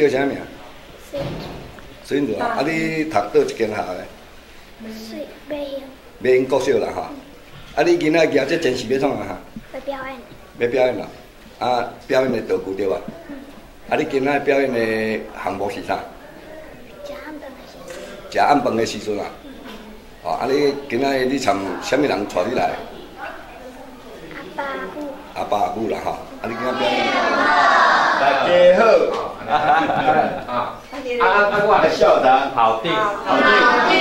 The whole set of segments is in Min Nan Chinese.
叫啥名？水。水如啊，啊你讀佗一間學校咧？水袂曉。袂用國小啦吼。啊，你今仔舉這錢是欲創啥？欲表演。欲表演啦，啊，表演的道具對吧？嗯。啊，你今仔表演的項目是啥？食暗飯的時陣。食暗飯的時陣啊？嗯。哦，啊，你今仔你參啥物人帶你來？阿爸阿母。阿爸阿母啦吼，啊，你今仔表演。大家好。啊啊啊！我的校長。好定。好定。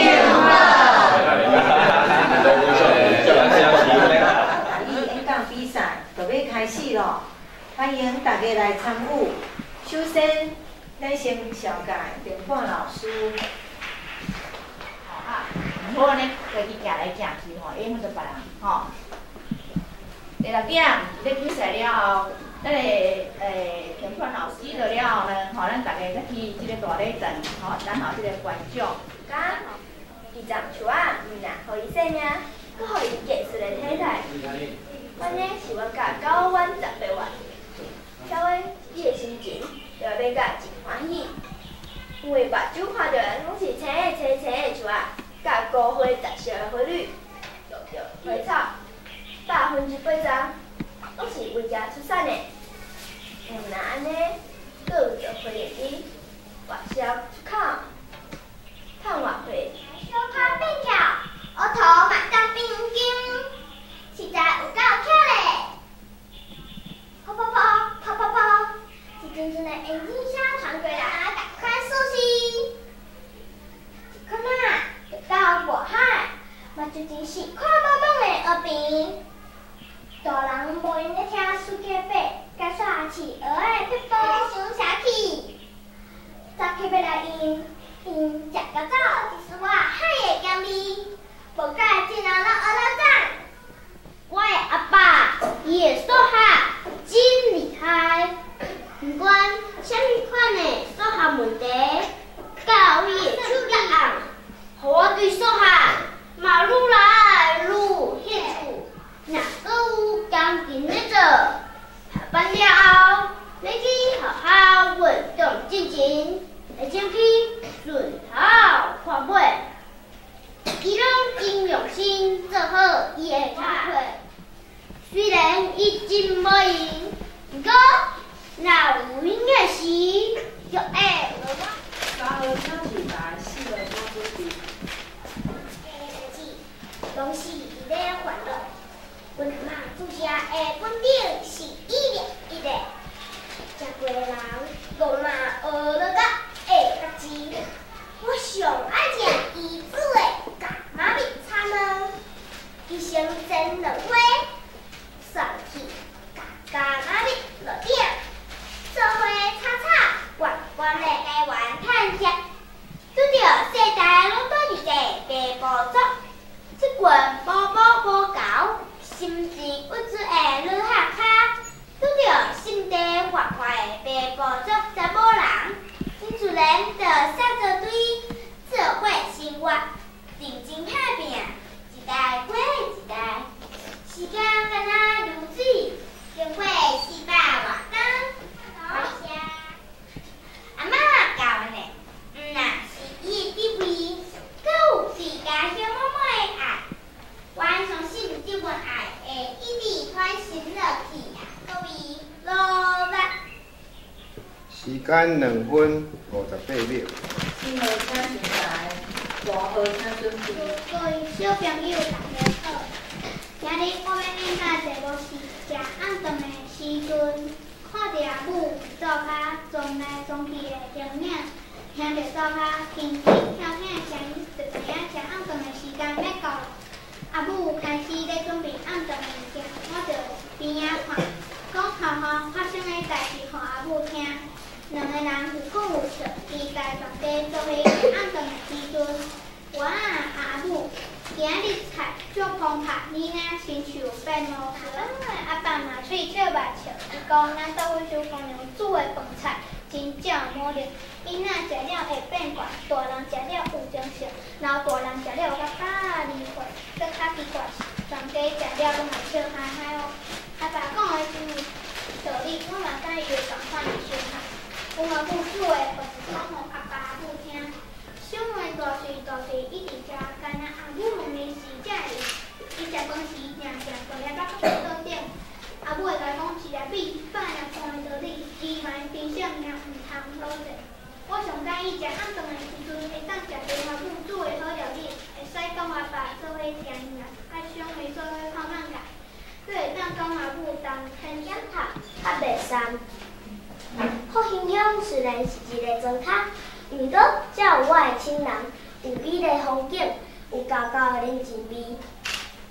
台語演講比賽就欲開始囉，歡迎大家來參與。首先，咱先紹介評判老師。吼啊，毋好按呢家己行來行去吼，影響著別人吼。第六點，咧比賽了後，咱的評判老師了了後呢，吼，咱逐家再去這个大禮堂，吼，等候這个頒獎。甲伊長樹仔，毋但予伊性命，閣予伊健碩的體態。按呢是阮教9彎18。小薇，你的心情就會變甲真歡喜，因為目睭看著的攏是青青青的樹仔，佮高花雜色的花蕊，綠著花草，80%攏是阮遮出產的。毋但按呢，閣有坐飛機外銷出口，趁外匯。小可變巧，烏塗嘛當變金，實在有夠巧咧！噗噗噗，噗噗噗，一陣陣的引擎聲傳過來，仝款熟悉。一款仔就到外海，目睭真是看茫茫的河邊。大人無閒咧聽四界爬，甲煞飼蚵仔的撇步想啥去？早起欲來用，𪜶食甲走，一絲仔海的鹹味，無怪眾人攏學了讚。我的阿爸，伊的數學真厲害，毋管啥物款的數學問題，教伊會手甲紅，予我對數學嘛愈來愈有興趣。若閣有堅勤咧做，下班了後，欲去學校運動進前，會先去順頭看尾。伊攏真用心做好伊的工課，雖然伊真無閒，毋過若有閒的時，就會為我。三號請上台，四號請準備。這个代誌攏是伊咧煩惱。阮阿嬤煮食的本領是一流一的，誠濟人攏嘛學了甲會較濟。我上愛食伊煮的咖仔蜜炒卵，伊先煎卵花，蒜去共咖仔蜜落鼎，做伙炒炒，懸懸的台灣趁食。拄著世代攏住佇這北部族，這群無母無猴、心情鬱卒的女客跤，拄著心地壞壞的北部族查某人，𪜶自然就捒做堆，做伙生活，認真拍拚，一代過一代，時間敢若流水，經過400外冬。感謝阿嬤教阮的，毋若是伊的智慧，閣有對家鄉滿滿的愛。我相信這份愛會一直傳承落去啊！各位努力。時間2分58秒。四號請上台，五號請準備。各位小朋友，大家好。今日我欲演講的題目是食暗頓的時陣，看著阿母佇灶跤撞來撞去的形影，聽著灶跤輕輕響響的聲音，就知影食暗頓的時間欲到了。阿母開始咧準備暗頓的物件，我就邊仔看，講學校發生的代誌予阿母聽。兩个人有講有笑，期待大家做伙食暗頓的時陣，我啊阿母今仔日菜足澎湃，囡仔親像變魔術。阿爸嘛喙笑目笑，伊講咱到非洲姑娘煮的飯菜真正有魔力，囡仔食了會變懸，大人食了有精神，然後大人食了有較102歲。閣較奇怪是，全家食了攏會笑哈哈哦。阿爸講的真有道理，我嘛佮伊有仝款的想法。阮阿母煮的，就是讲予阿爸阿母听。小妹大喙大喙一直食，干焦阿母问伊是才会，伊食饭时定定大粒仔放伫桌顶。阿母会共伊讲一粒米放若看的道理，伊嘛会提醒伊毋通好势。我上喜欢食暗顿的时阵，会当食著阿母煮的好料理，会使佮阿爸做伙听音乐，佮小妹做伙看漫画，阁会当佮阿母同齐点头，较袂送。复兴乡虽然是一个庄跤，毋过才有我的亲人，有美丽风景，有厚厚的人情味。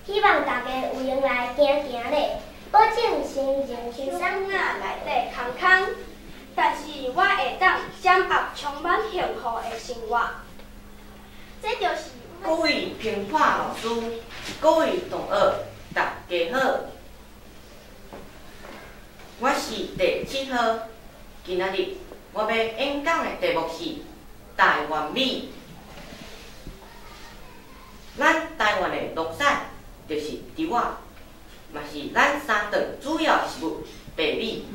希望大家有闲来行行咧，保证心情轻松。仔内底空空，但是我会当掌握充满幸福的生活。这就是各位评判老师，各位同学，大家好，我是第七号。今仔日我欲演讲的题目是台湾米。咱台湾的农产就是稻仔，嘛是咱三顿主要食物白米。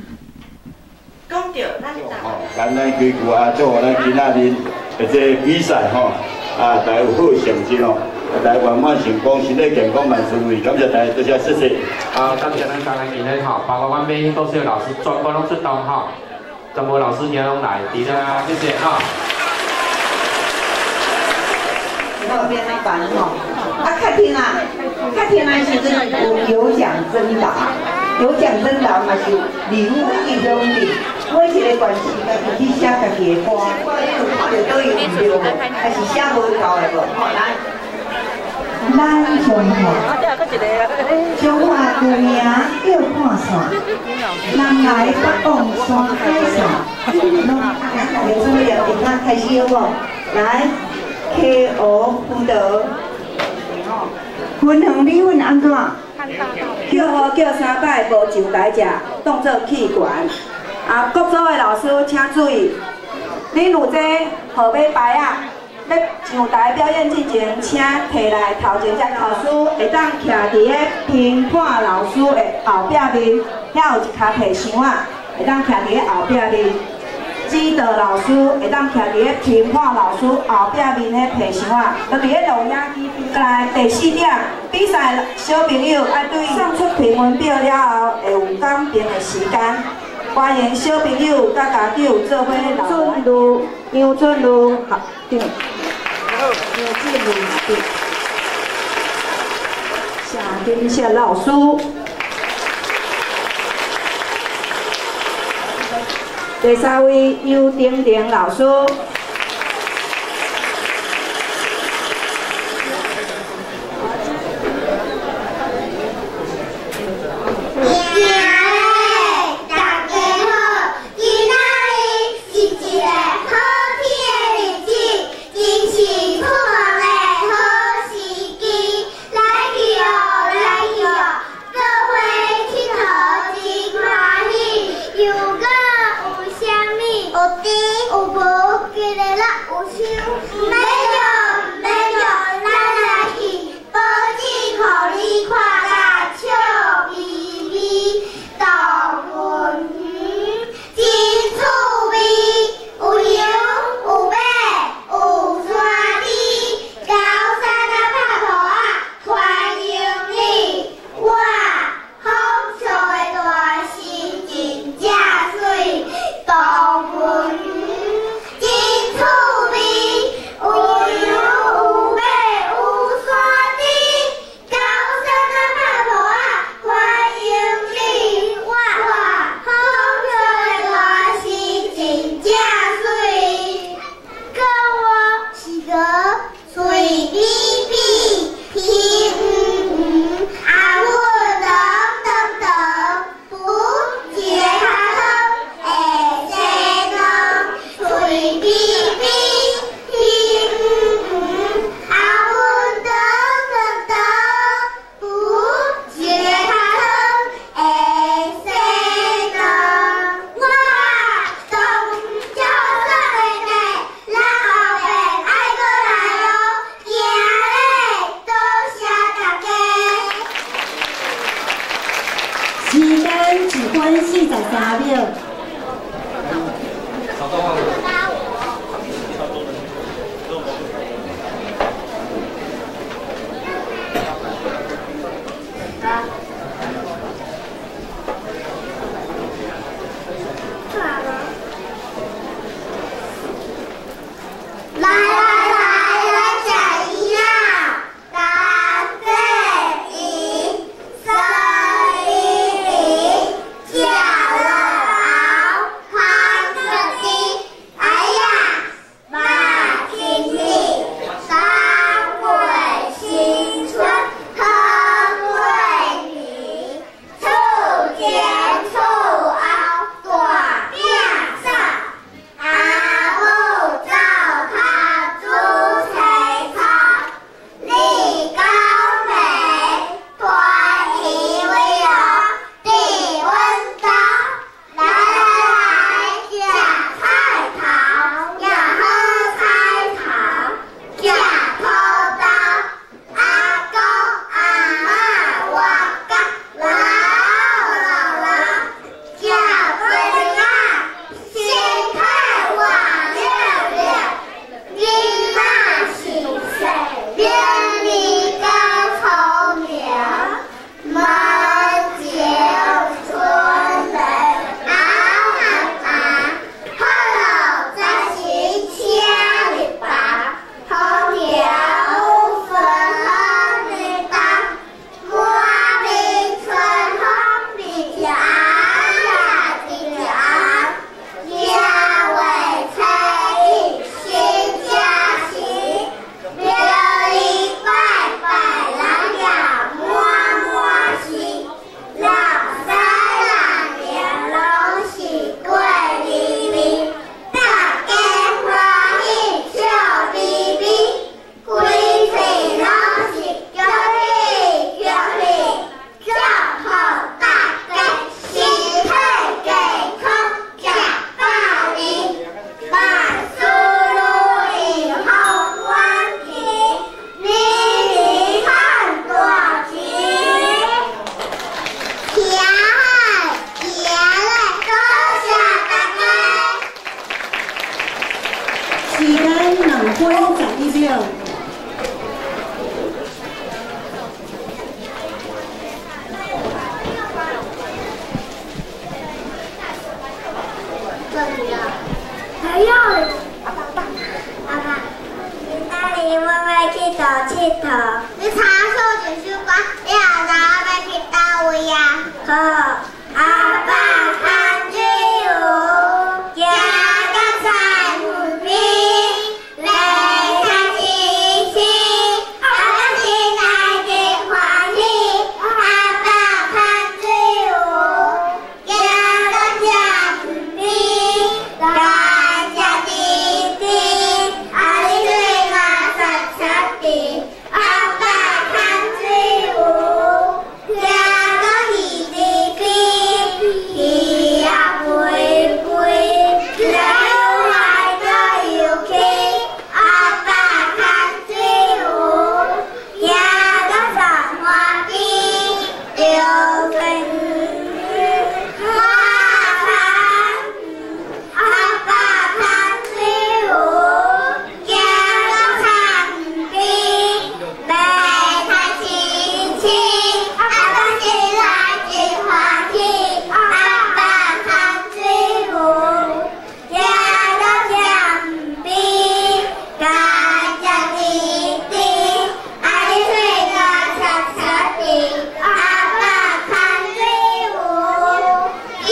讲到咱台湾，简单几句啊，祝咱今仔日的这个比赛吼，啊，大家有好成绩吼，大家圆满成功，身体健康，万事如意，感谢大家，多谢，谢谢。啊，感谢咱台湾今日吼，包括阮美兴国小老师全部拢出动吼，全部老师今日拢来，伫遮，谢谢哈。我变怎办吼？啊，确定啊，确定的时阵有有奖征答，有奖征答嘛是礼物一定的，每一个县市家己去写家己的歌，你有看著佗位毋对无？还是写无够的无？吼，来，咱彰化，彰化旧名叫看线，南来北往山海线，拢有准备了，现在开始好无？来。溪湖葡萄，云园米粉按怎？叫号叫三摆，无上台者当做弃权。啊，各组的老师请注意，恁有这号码牌啊，咧上台表演之前，请提来头前，遮老师会当徛伫咧评判老师的后壁面，遐有一卡提箱仔，会当徛伫咧后壁面。指导老师会当徛伫咧评判老师后壁面咧提箱仔，就伫咧录影机边。来第四点，比赛小朋友爱对送出评分表了后，会有讲评的时间。欢迎小朋友佮家长做伙来。春如杨春如校长，杨志如校长，谢金雪老师。第三位尤丁玲老师。时间1分43秒。好，阿爸牽水牛，行到菜園邊，來看青青，阿爸心內真歡喜。阿爸牽水牛，行到田邊，來食甜甜，阿你喙嘛刷刷甜。阿爸牽水牛，行到魚池邊，魚仔肥肥，游來閣游去。阿爸牽水牛，行到山花邊，流水滿田。阿爸牽水牛，行到田邊，來看青青，阿爸心內真歡喜。阿爸牽水牛，行到田邊，來食甜甜，阿你喙嘛刷刷甜。阿爸牽水牛，行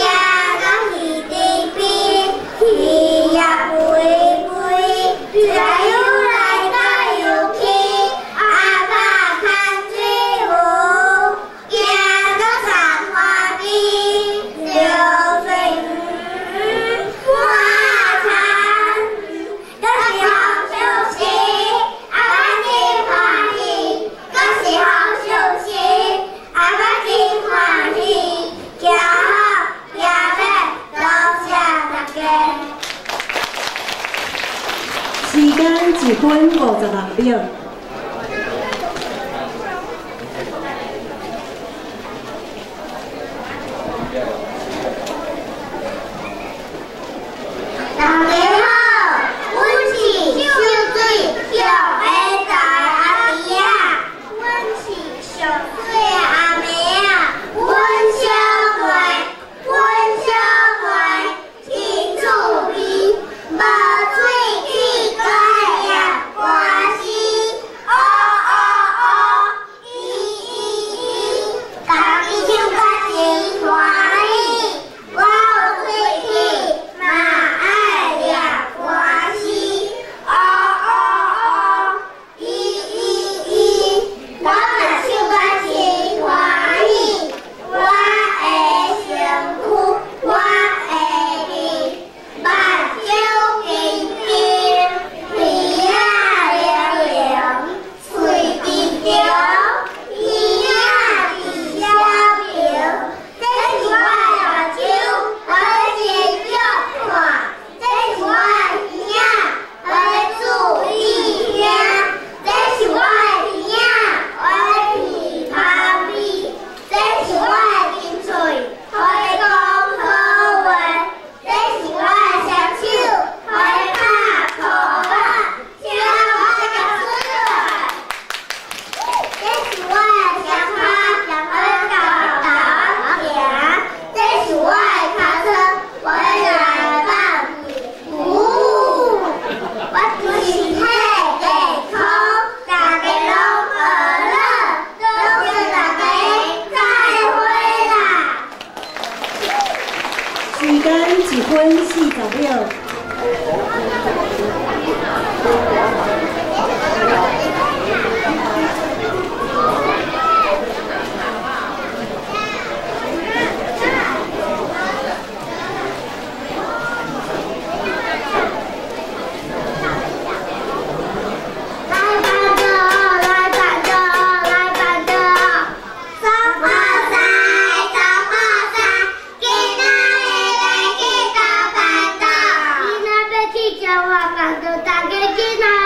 到魚池邊，魚仔肥肥，來游來閣游去。阿爸牽水牛，行到山花邊，流水滿田。閣是好消息，阿爸真歡喜，閣是好消息，阿爸真歡喜，行好行滿，多謝大家。時間1分56秒。大家好，阮是秀水乡的大阿弟仔，阮是上水的阿妹仔，阮小妹，阮小妹真趣味，無喙齒閣會念歌詞，哦哦哦，咿咿咿，家己唱甲真歡喜。我有喙齒，嘛愛念歌詞，哦哦哦，咿咿咿，我嘛唱甲真歡喜。我的身軀，我的面，目睭平平，耳仔靈靈，喙甜甜，耳仔伫小平。這是我的目睭，我欲真足看；這是我的耳仔，我欲注意聽；這是我的耳仔，我欲鼻芳味；這是我的甜喙，予你講好話；這是我的雙手，予你拍鼓板，聽我講出來。這是我的雙跤，予你豆豆行；這是我的跤車，我欲來放屁。呜，我身體健康，大家攏和樂，多謝大家，再會啦。時間1分40秒。來辦桌，來辦桌，來辦桌。總鋪賽，總鋪賽，今仔日欲去倒辦桌。今仔欲去食活辦桌，大家緊來。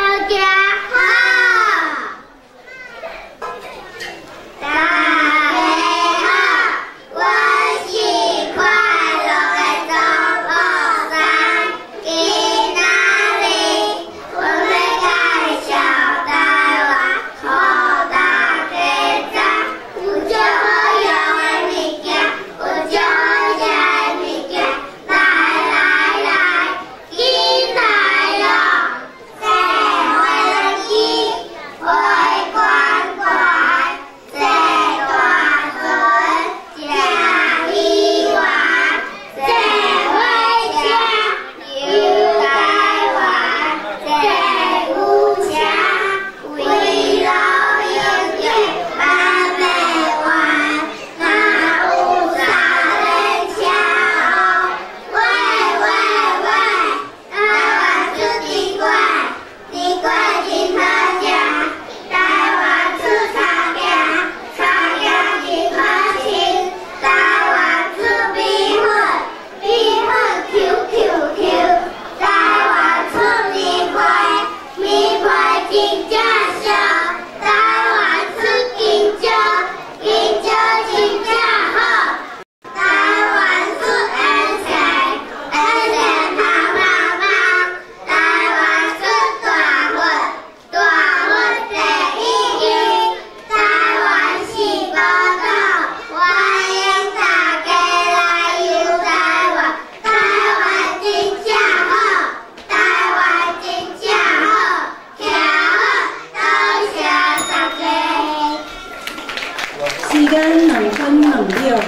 間2分2秒。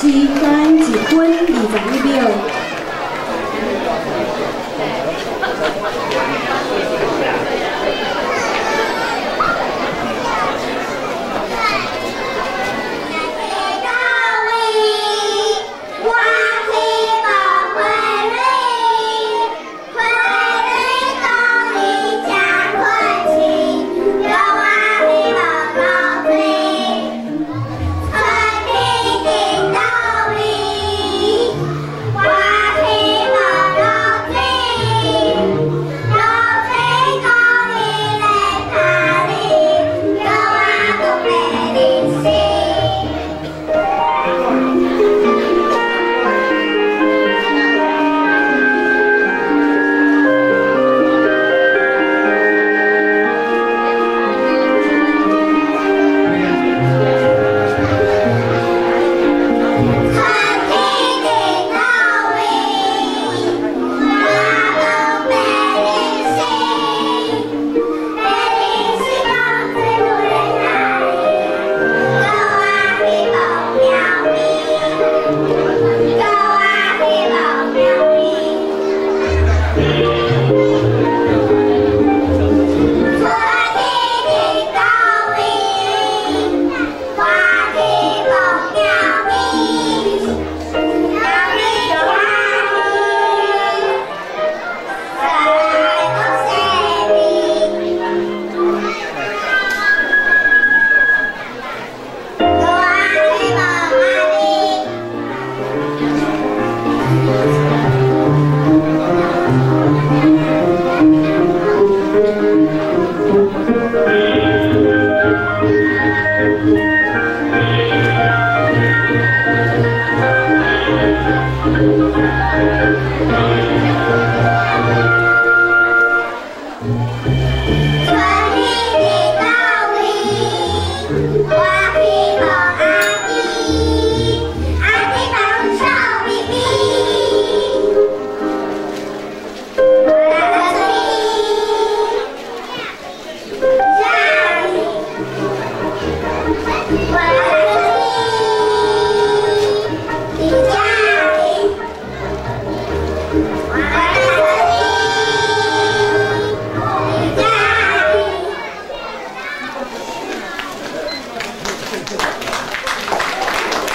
時間1分21秒。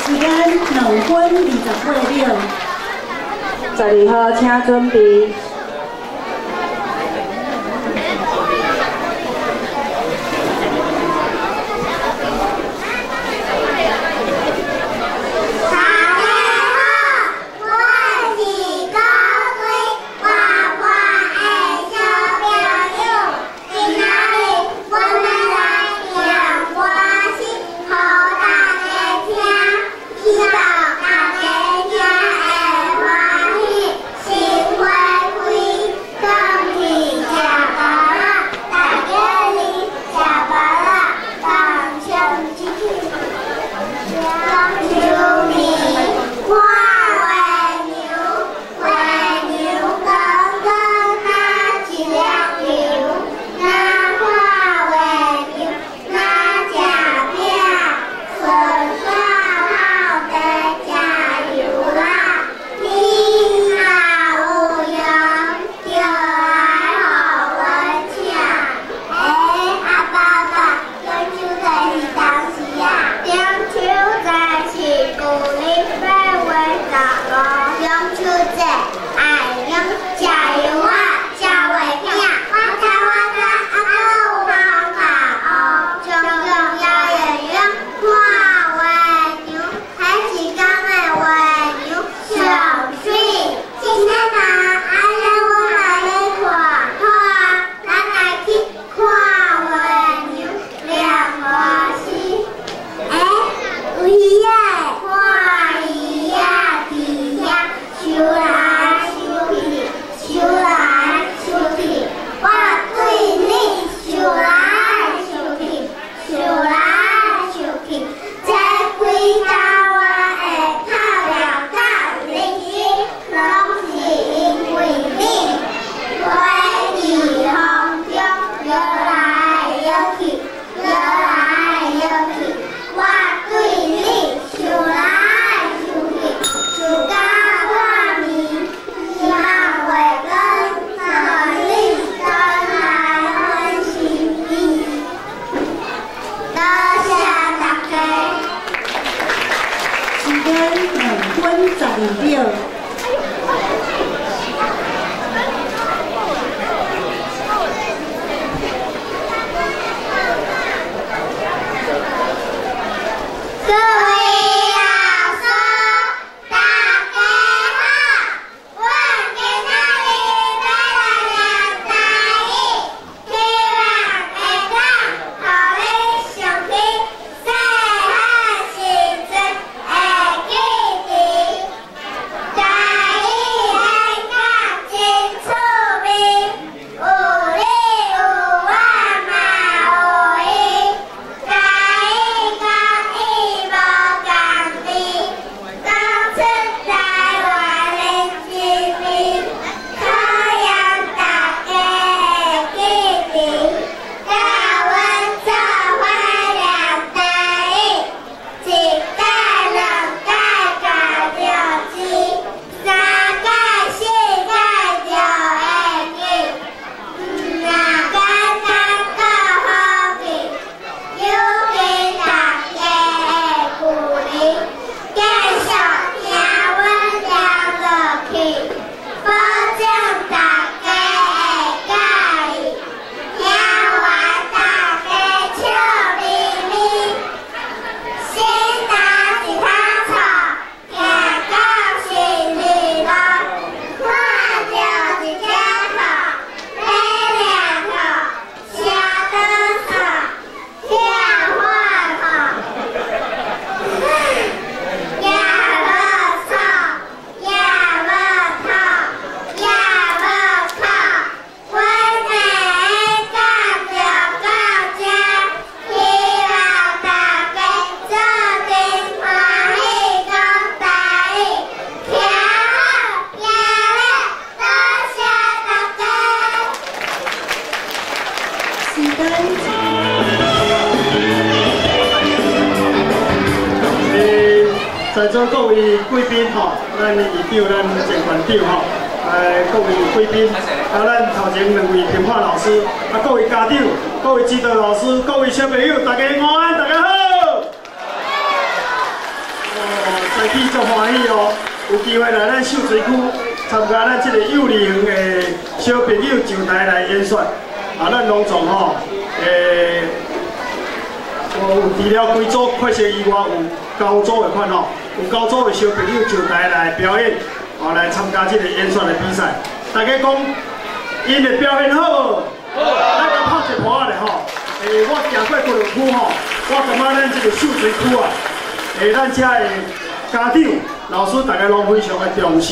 時間2分28秒。12號請準備。大家聽會歡喜，心花開。12秒。各位老师，大家好，阮今仔日欲来念台语，希望会当予你想起细汉时阵的记忆。台语演讲真趣味，有你有我嘛有伊，台语国语无仝味，讲出台湾的滋味，考验大家的记忆，佮阮做伙念台语，一届、两届共着字，三届、四届就会记，毋若简单阁好记，尤其大家的鼓励，继续听阮念落去，保证大家会佮意，听完大家笑眯眯。先拿一桶草，行到十字路，看著一只兔，咧掠兔，声转兔，听话兔，也无草，也无兔，也无口，阮的演讲就到这，希望大家做阵欢喜讲台语，听好听咧，多谢大家。时间。在座各位贵宾吼，咱院长、咱前馆长吼，各位贵宾，啊，咱头前两位评判老师，啊，各位家长、各位指导老师、各位小朋友，大家午安，大家好。哦，早起足欢喜哦，有机会来咱秀水区参加咱这个幼儿园的小朋友上台来演说。啊，咱隆重吼，有除了规组快些以外，有9组的款吼，有9组的小朋友上台来表演，哦，来参加这个演说的比赛。大家讲，𪜶的表现好无？好。咱共拍一波仔咧吼。我行过各个区吼，我感觉咱这个秀水区啊，咱遮的家长、老师大家拢非常的重视，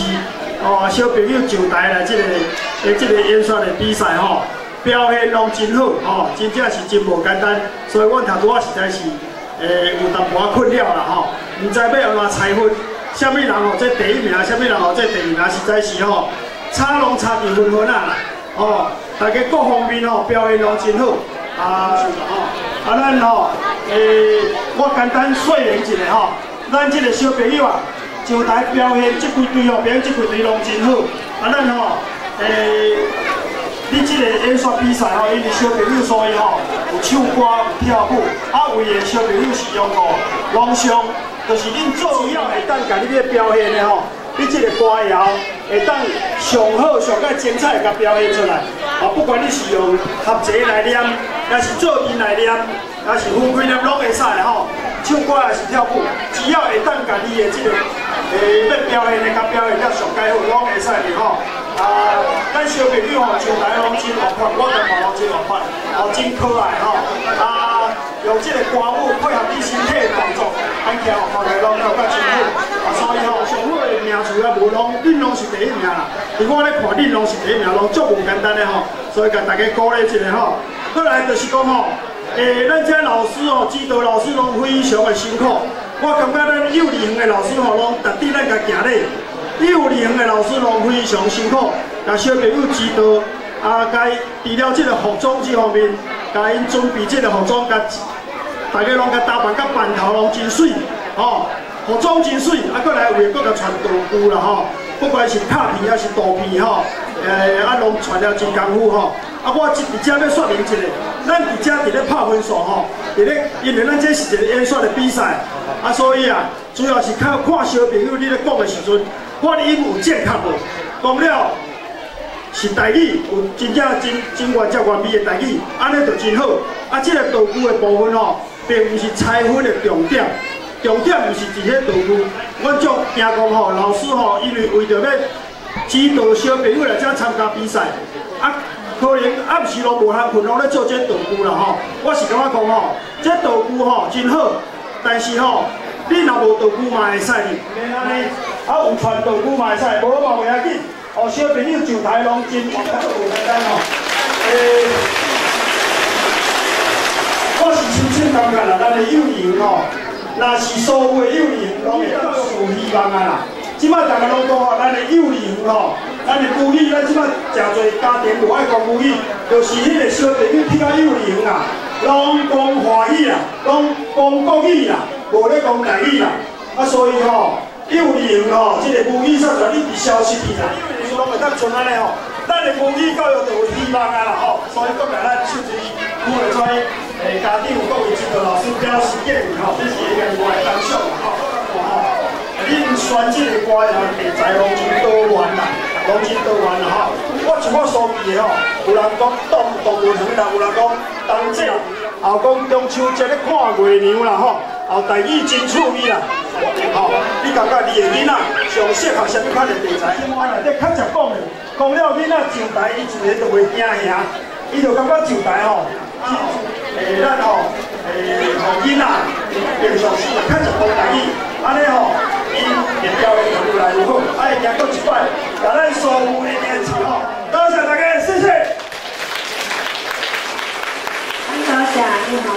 哦，小朋友上台来这个演说的比赛吼。表现拢真好，吼，真正是真无简单，所以阮头拄仔实在是，有淡薄仔困扰啦，吼，毋知要按怎拆分，啥物人吼这第一名，啥物人吼这第二名，实在是吼，差拢差伫分分啊，吼，大家各方面吼表现拢真好，啊，吼，啊咱吼，我简单说明一下吼，咱这个小朋友啊，上台表现这几队吼，表现这几队拢真好，啊咱吼，你这个演说比赛吼，因为小朋友所以吼有唱歌有跳舞，啊，为的小朋友是用个拢上，就是恁做了会当共你欲表现的吼，你这个歌谣会当上好上较精彩共表现出来。啊，不管你是用合齐来念，抑是做阵来念，抑是分开念，拢会使吼。唱歌抑是跳舞，只要会当共你的这个欲表现的，共表现了上盖好，拢会使的吼。啊，咱小朋友吼，上台拢真活泼，我感觉拢真活泼，哦，真可爱吼。啊，用这个歌舞配合你身体的动作，按起来吼，看起来拢感觉真好。啊，所以吼，上好的名次啊，无拢，恁拢是第一名啦。伫我咧看，恁拢是第一名，拢足无简单的吼。所以共大家鼓励一下吼。过来就是讲吼，咱遮老师吼，指导老师拢非常的辛苦。我感觉咱幼儿园的老师吼，拢值得咱共行礼。幼儿园的老师拢非常辛苦，共小朋友指导，啊，共除了这个服装这方面，共𪜶准备这个服装，共大家拢共打扮甲扮头拢真媠，吼，服装真媠，啊，阁来有的阁共穿道具啦，吼，不管是卡片还是图片，吼，啊，拢穿了真功夫，吼。啊，我伫遮欲说明一下，咱伫遮伫咧拍分数，吼，伫咧，因為咱這是一個演說的比賽，啊，所以啊，主要是靠看小朋友你咧講的時陣，發音有正確無？講了是台語，有真正真真原汁原味的台語，按呢就真好。啊，這個道具的部分吼，並毋是拆分的重點，重點毋是佇彼道具。阮足驚講吼，老師吼，因為為著欲指導小朋友來遮參加比賽，啊，可能暗時攏無通睏，攏咧做這道具啦吼。我是感覺講吼，這道具吼真好，但是吼，你若無道具嘛會使，免按呢，啊有傳道具嘛會使，無嘛袂要緊。哦，小朋友上台攏真有簡單吼。我是深深感覺啦，咱的幼兒園吼，若是所有的幼兒園攏會當有希望啊啦。這擺逐家攏講吼，咱的幼兒園吼，咱的母語，咱這擺誠濟家庭無愛講母語，就是彼個小朋友去到幼兒園啊，攏講華語啦，攏講國語啦，無咧講台語啦。啊，所以吼，幼兒園吼，這個母語實在一直消失去啦。攏會當像按呢吼，咱的母語教育就有希望啊啦吼。所以閣共咱秀水區的遮家長各位指導老師表示建議吼，這是應該我的感想啦吼。恁選這個歌謠題材攏真多元啦，攏真多元啦吼。我像我所記的吼，有人講動物園啦，有人講冬至，也有講中秋節咧看月娘啦吼，也有台語真趣味啦。吼，你感覺你的囡仔上適合啥物款的題材？我內底較直講的，講了囡仔上台，伊自然就袂驚嚇，伊就感覺上台吼，咱吼，予囡仔平常時較直講台語，按呢吼，伊會表現就愈來愈好，啊，會行閣一擺，共咱所有的年紀吼，多謝大家，謝謝。多謝你好。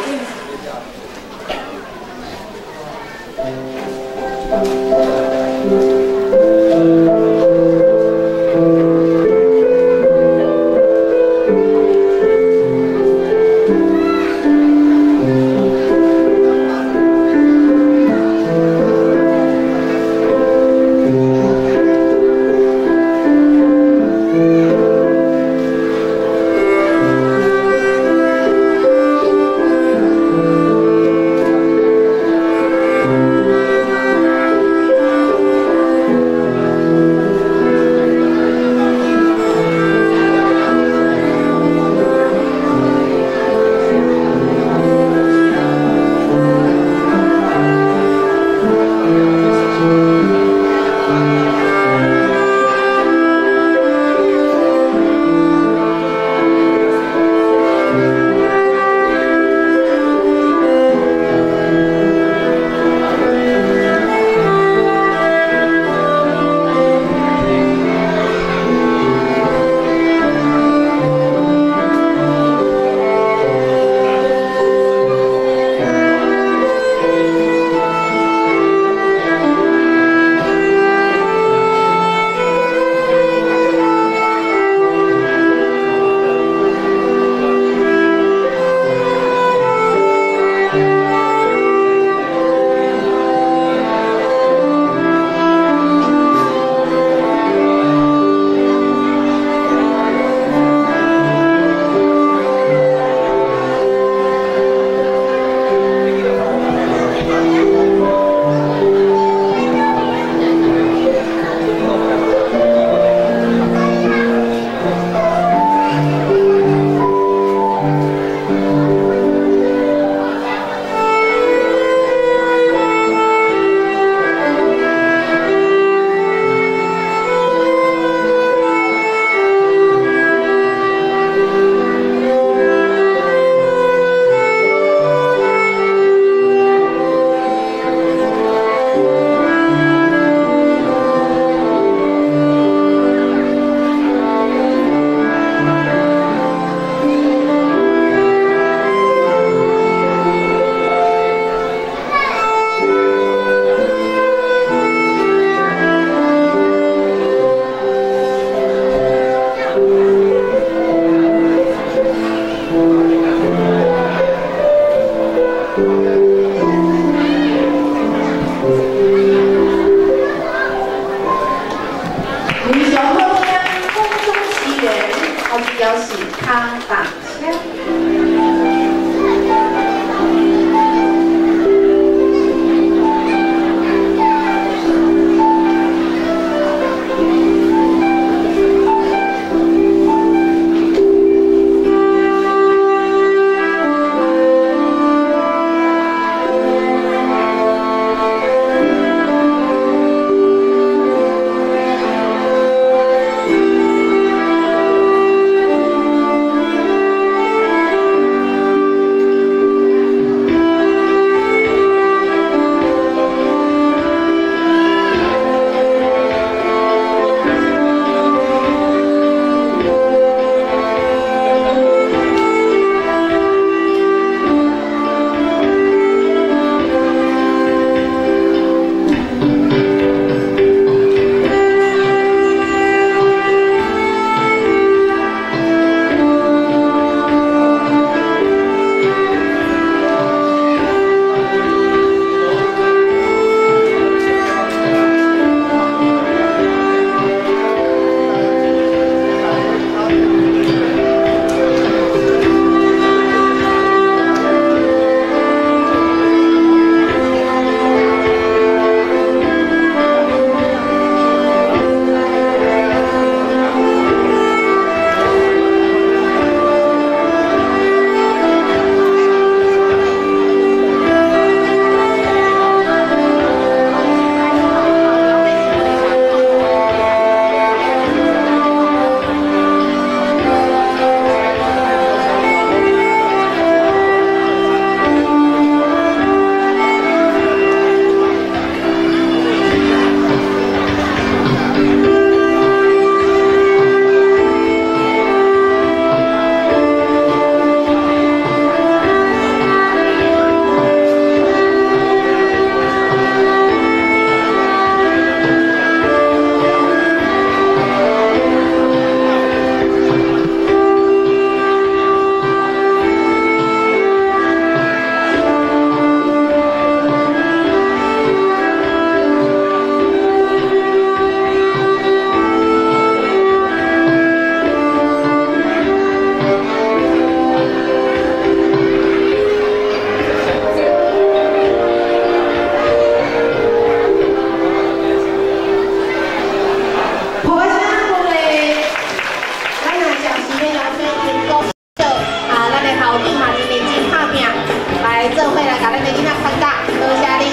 咱的囡仔参加，多谢你，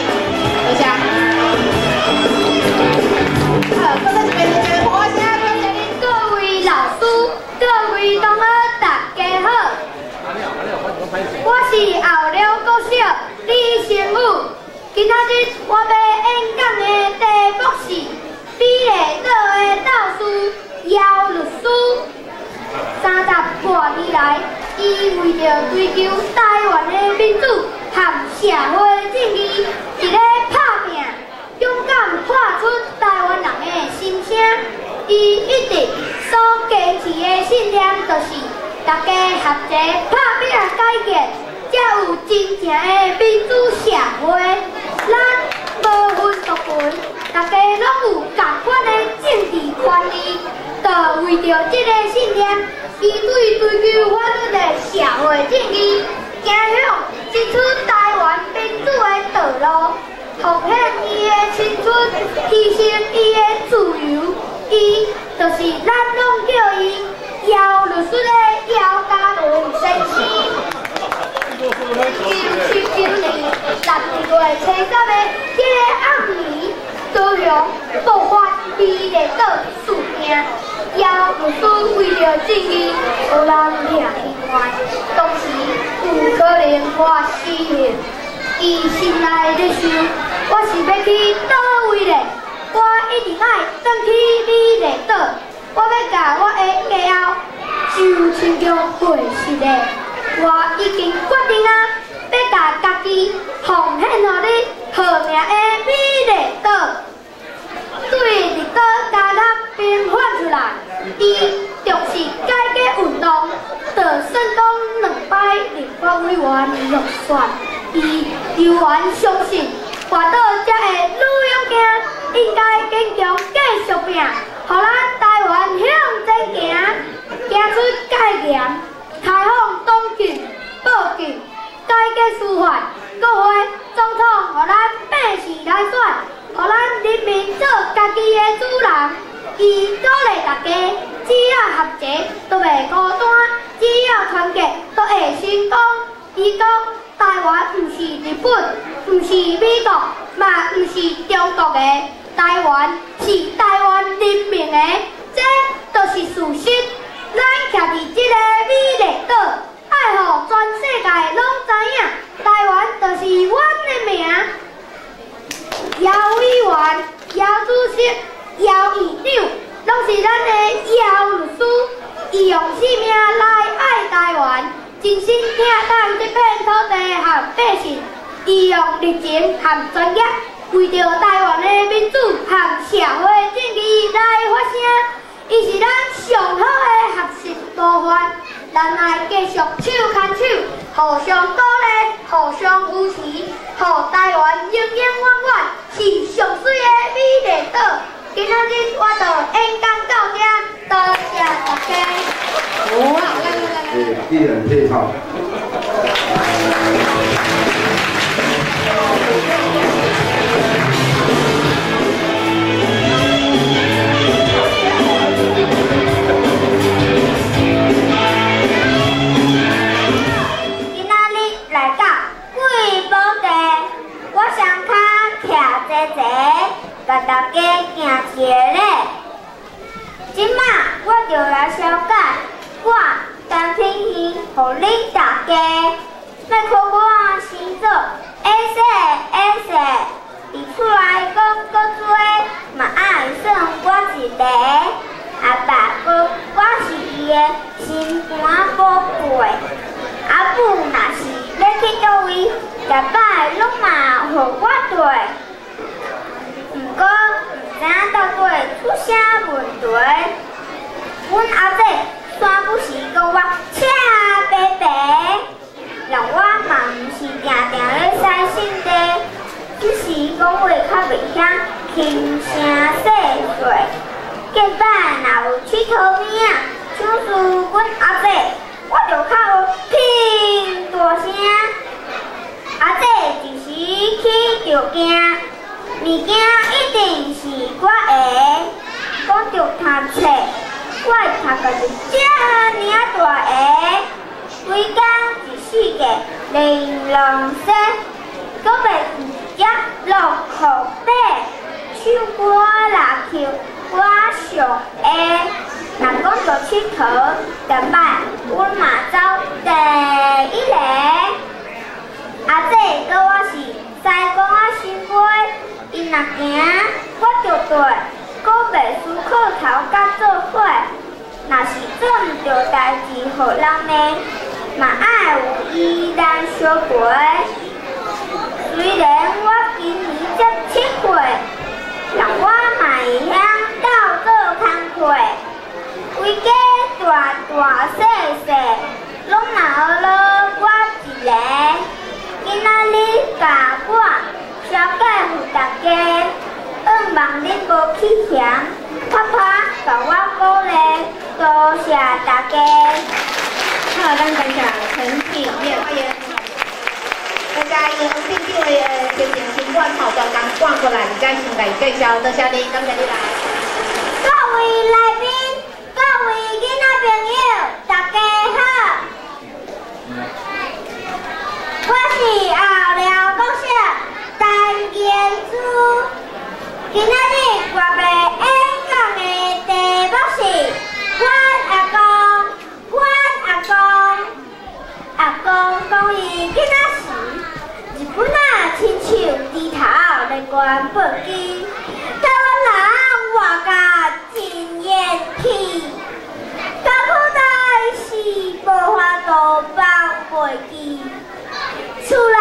多谢。好，搁再一遍，一个鼓声，感谢你。各位老师，各位同学，大家好。我是后寮国小李成武，今仔日我欲演讲的题目是美丽岛的斗士姚律师。30外年来，伊为著追求台湾的民主和社会正义，伫咧拍拼，勇敢喊出台湾人的心声。伊一直所坚持的信念就是，大家合齐拍拼改革，才有真正的民主社会。咱无分族群，大家拢有仝款的政治权利。就为著这个信念，伊对追求法律的社会正义，走向这出台湾民主的道路，奉献伊的青春，牺牲伊的自由，伊就是咱拢叫伊姚律师的姚嘉伦先生。1979年12月30的这个暗暝，高雄爆发美丽岛事件，姚律师为著正义，予人掠去关，当时有可能判死刑。伊心内咧想：我是欲去佗位咧？我一定爱转去美丽岛，我欲共我的家后就亲像过时的。我已经决定啊，欲共家己奉献予你好命的美丽岛。对绿岛加纳平反出来，伊重视改革运动，就算讲两摆立法委员落选，伊犹原相信跋倒才会愈勇健，应该坚强继续拼，予咱台湾向前行，行出戒严，开放党禁、报禁，改革司法，国会总统，予咱百姓来选。予咱人民做家己的主人，伊鼓励大家，只要合齐都袂孤单，只要团结都会成功。伊讲台湾毋是日本，毋是美国，嘛毋是中国的，台湾是台湾人民的，这就是事实。咱徛伫这个美丽岛，爱予全世界拢知影，台湾就是阮的名。姚委员、姚主席、姚院长，拢是咱的姚律师。伊用生命来爱台湾，真心疼咱这片土地和百姓。伊用热情和专业，为著台湾的民主和社会正义来发声。伊是咱上好的学习模范。咱爱继续手牵手，互相鼓励，互相扶持，予台湾永永远远是上媠的美丽岛。今仔日我就演讲到这，多谢大家。好啊，来来来来。一人配套。今仔日来到贵宝地，我双跤徛齐齐，共大家行一个礼。这马我就来小解我陈品希予恁大家。莫看我生做会势，伫厝内讲阁多，嘛爱算我一个。阿爸讲我是伊的心肝宝贝。阿母若是欲去佗位，逐摆拢嘛予我缀。毋过毋知影到底出啥问题。阮阿姐三不时讲我赤白白，让我嘛毋是定定咧使性地，只是讲话较袂晓轻声细细。隔摆若有𨑨迌物仔，想事阮阿姐，我就较有砰大声。阿姐一时起就惊，物件一定是我的。讲著读册，我会读到就遮尔啊大个，规工一世界玲珑说，阁袂记落雨底，唱歌篮球我上会。若讲到𨑨迌，逐摆阮嘛走第一个。阿姐佮我是师公仔新妹，伊若行，我就缀，阁袂输靠头甲做伙。若是做毋著代誌，予人罵，嘛愛有伊來相陪。雖然我今年才7歲，但我嘛會曉鬥做工課。規家大大細細，攏嘛學了我一个。今仔日教我，小介予大家，向望恁無去嫌，拍拍共我鼓勵，多謝大家。好，咱感謝陳體燕。大家用鎮長的行政主管吼，專工趕過來，而家先共伊介紹，多謝你，感謝你來。各位來賓，各位囡仔朋友，大家好。我是後寮國小陳妍珠，今仔日我欲演講的題目是阮阿公，阮阿公，阿公講伊囡仔時，日本仔親像豬頭咧關畚箕，台灣人活甲真煙氣，艱苦代是無法度放袂記。厝內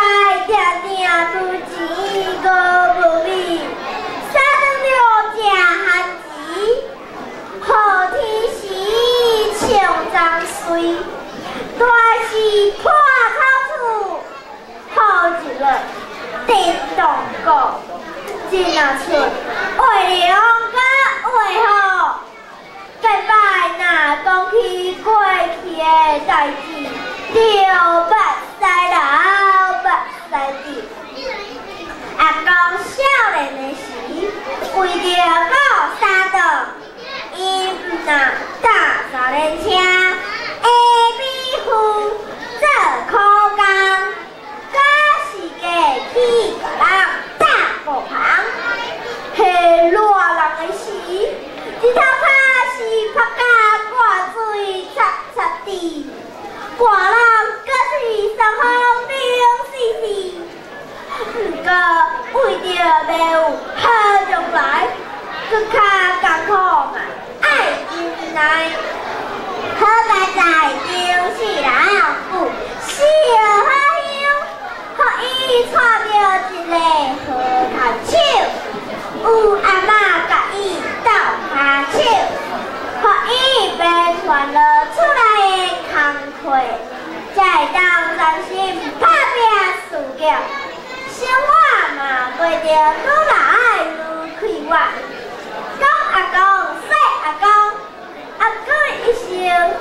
定定無錢閣無米，三頓了食番薯，雨天時穿髒水，大是破口厝，好一个叮當鼓，真若像畫龍佮畫虎。近擺若講起過去的代誌，就目屎流，目屎滴。阿公少年的時，為著顧三頓，伊毋若搭三輪車，下暝昏做苦工，閣是過去共人搭布棚。彼熱人的時，日頭卡是曝甲汗水擦擦滴，寒人閣是爽風涼絲絲。毋過為著袂有好將來，閣較艱苦嘛愛忍耐。好佳哉，張世人有小好鄉，予伊娶著一个好牽手，有阿嬤共伊鬥跤手，予伊袂傳落厝內的工課，才會當專心拍拼事業，生活嘛過著愈來愈快活。講阿公，說阿公，阿公一生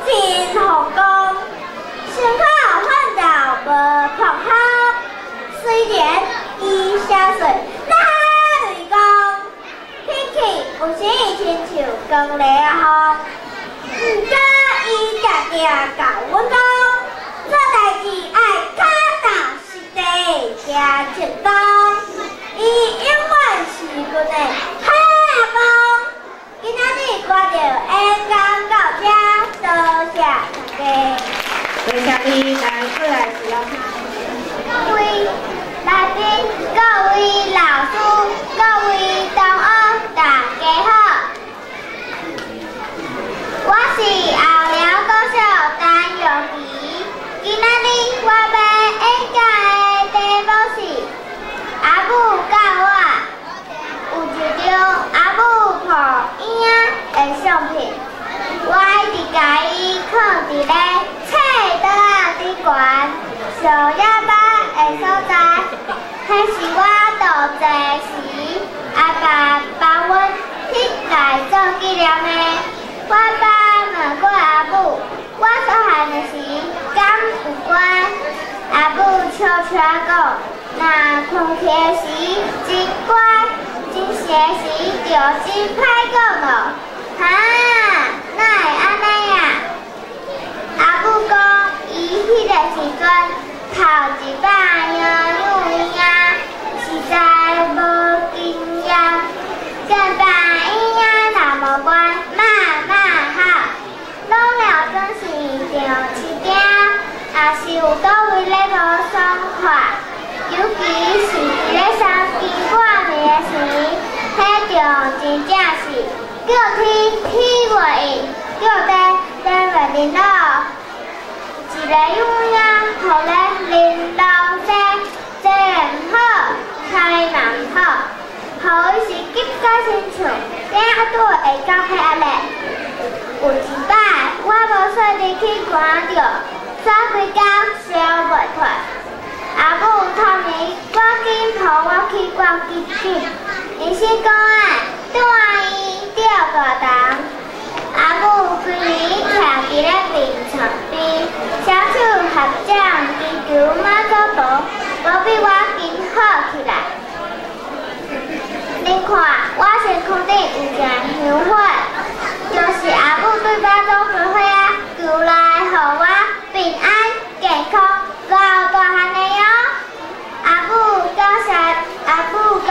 真風光，辛苦奮鬥無碰空。雖然伊寫歲哪雷公，脾氣有時親像狂雷風，毋過伊定定教阮講，做代誌愛腳踏實地，行正當。伊永遠是阮的好阿公。今仔日我就演講到這，多謝大家。多謝你，來過來是老師。各位來賓、各位老師、各位同學，大家好。我是後寮國小陳玉琪，今仔日我欲演講的題目是阿母教我。有一張阿母抱嬰仔的相片，我一直共伊囥佇咧冊桌仔頂懸，上野巴的所在。彼是我肚濟時，阿爸幫阮翕來做紀念的。我捌問過阿母，我細漢的時敢有關？阿母笑笑講，若睏起的時真乖，精神時就真歹講咯。哈，哪會按呢啊？阿母講，伊彼个時陣頭一擺領養嬰仔。爽快，尤其是伫咧三更半暝的时，彼种真正是叫天天袂应，叫地地袂灵咯。一个有影，予咧恁老师，这毋好，猜嘛毋好，予伊是急甲亲像囝仔拄会到彼仔咧。有一摆，我无细腻去寒著，煞规工烧袂退。阿母托暝赶紧抱我去挂急诊，医生讲啊，住院吊大肠。阿母规暝徛伫咧病床边，双手合掌祈求妈祖婆，保庇我紧好起来。恁看，我身躯顶有一个香火，就是阿母对妈祖婆遐求来，予我平安健康老大汉的哟。阿母感谢阿母感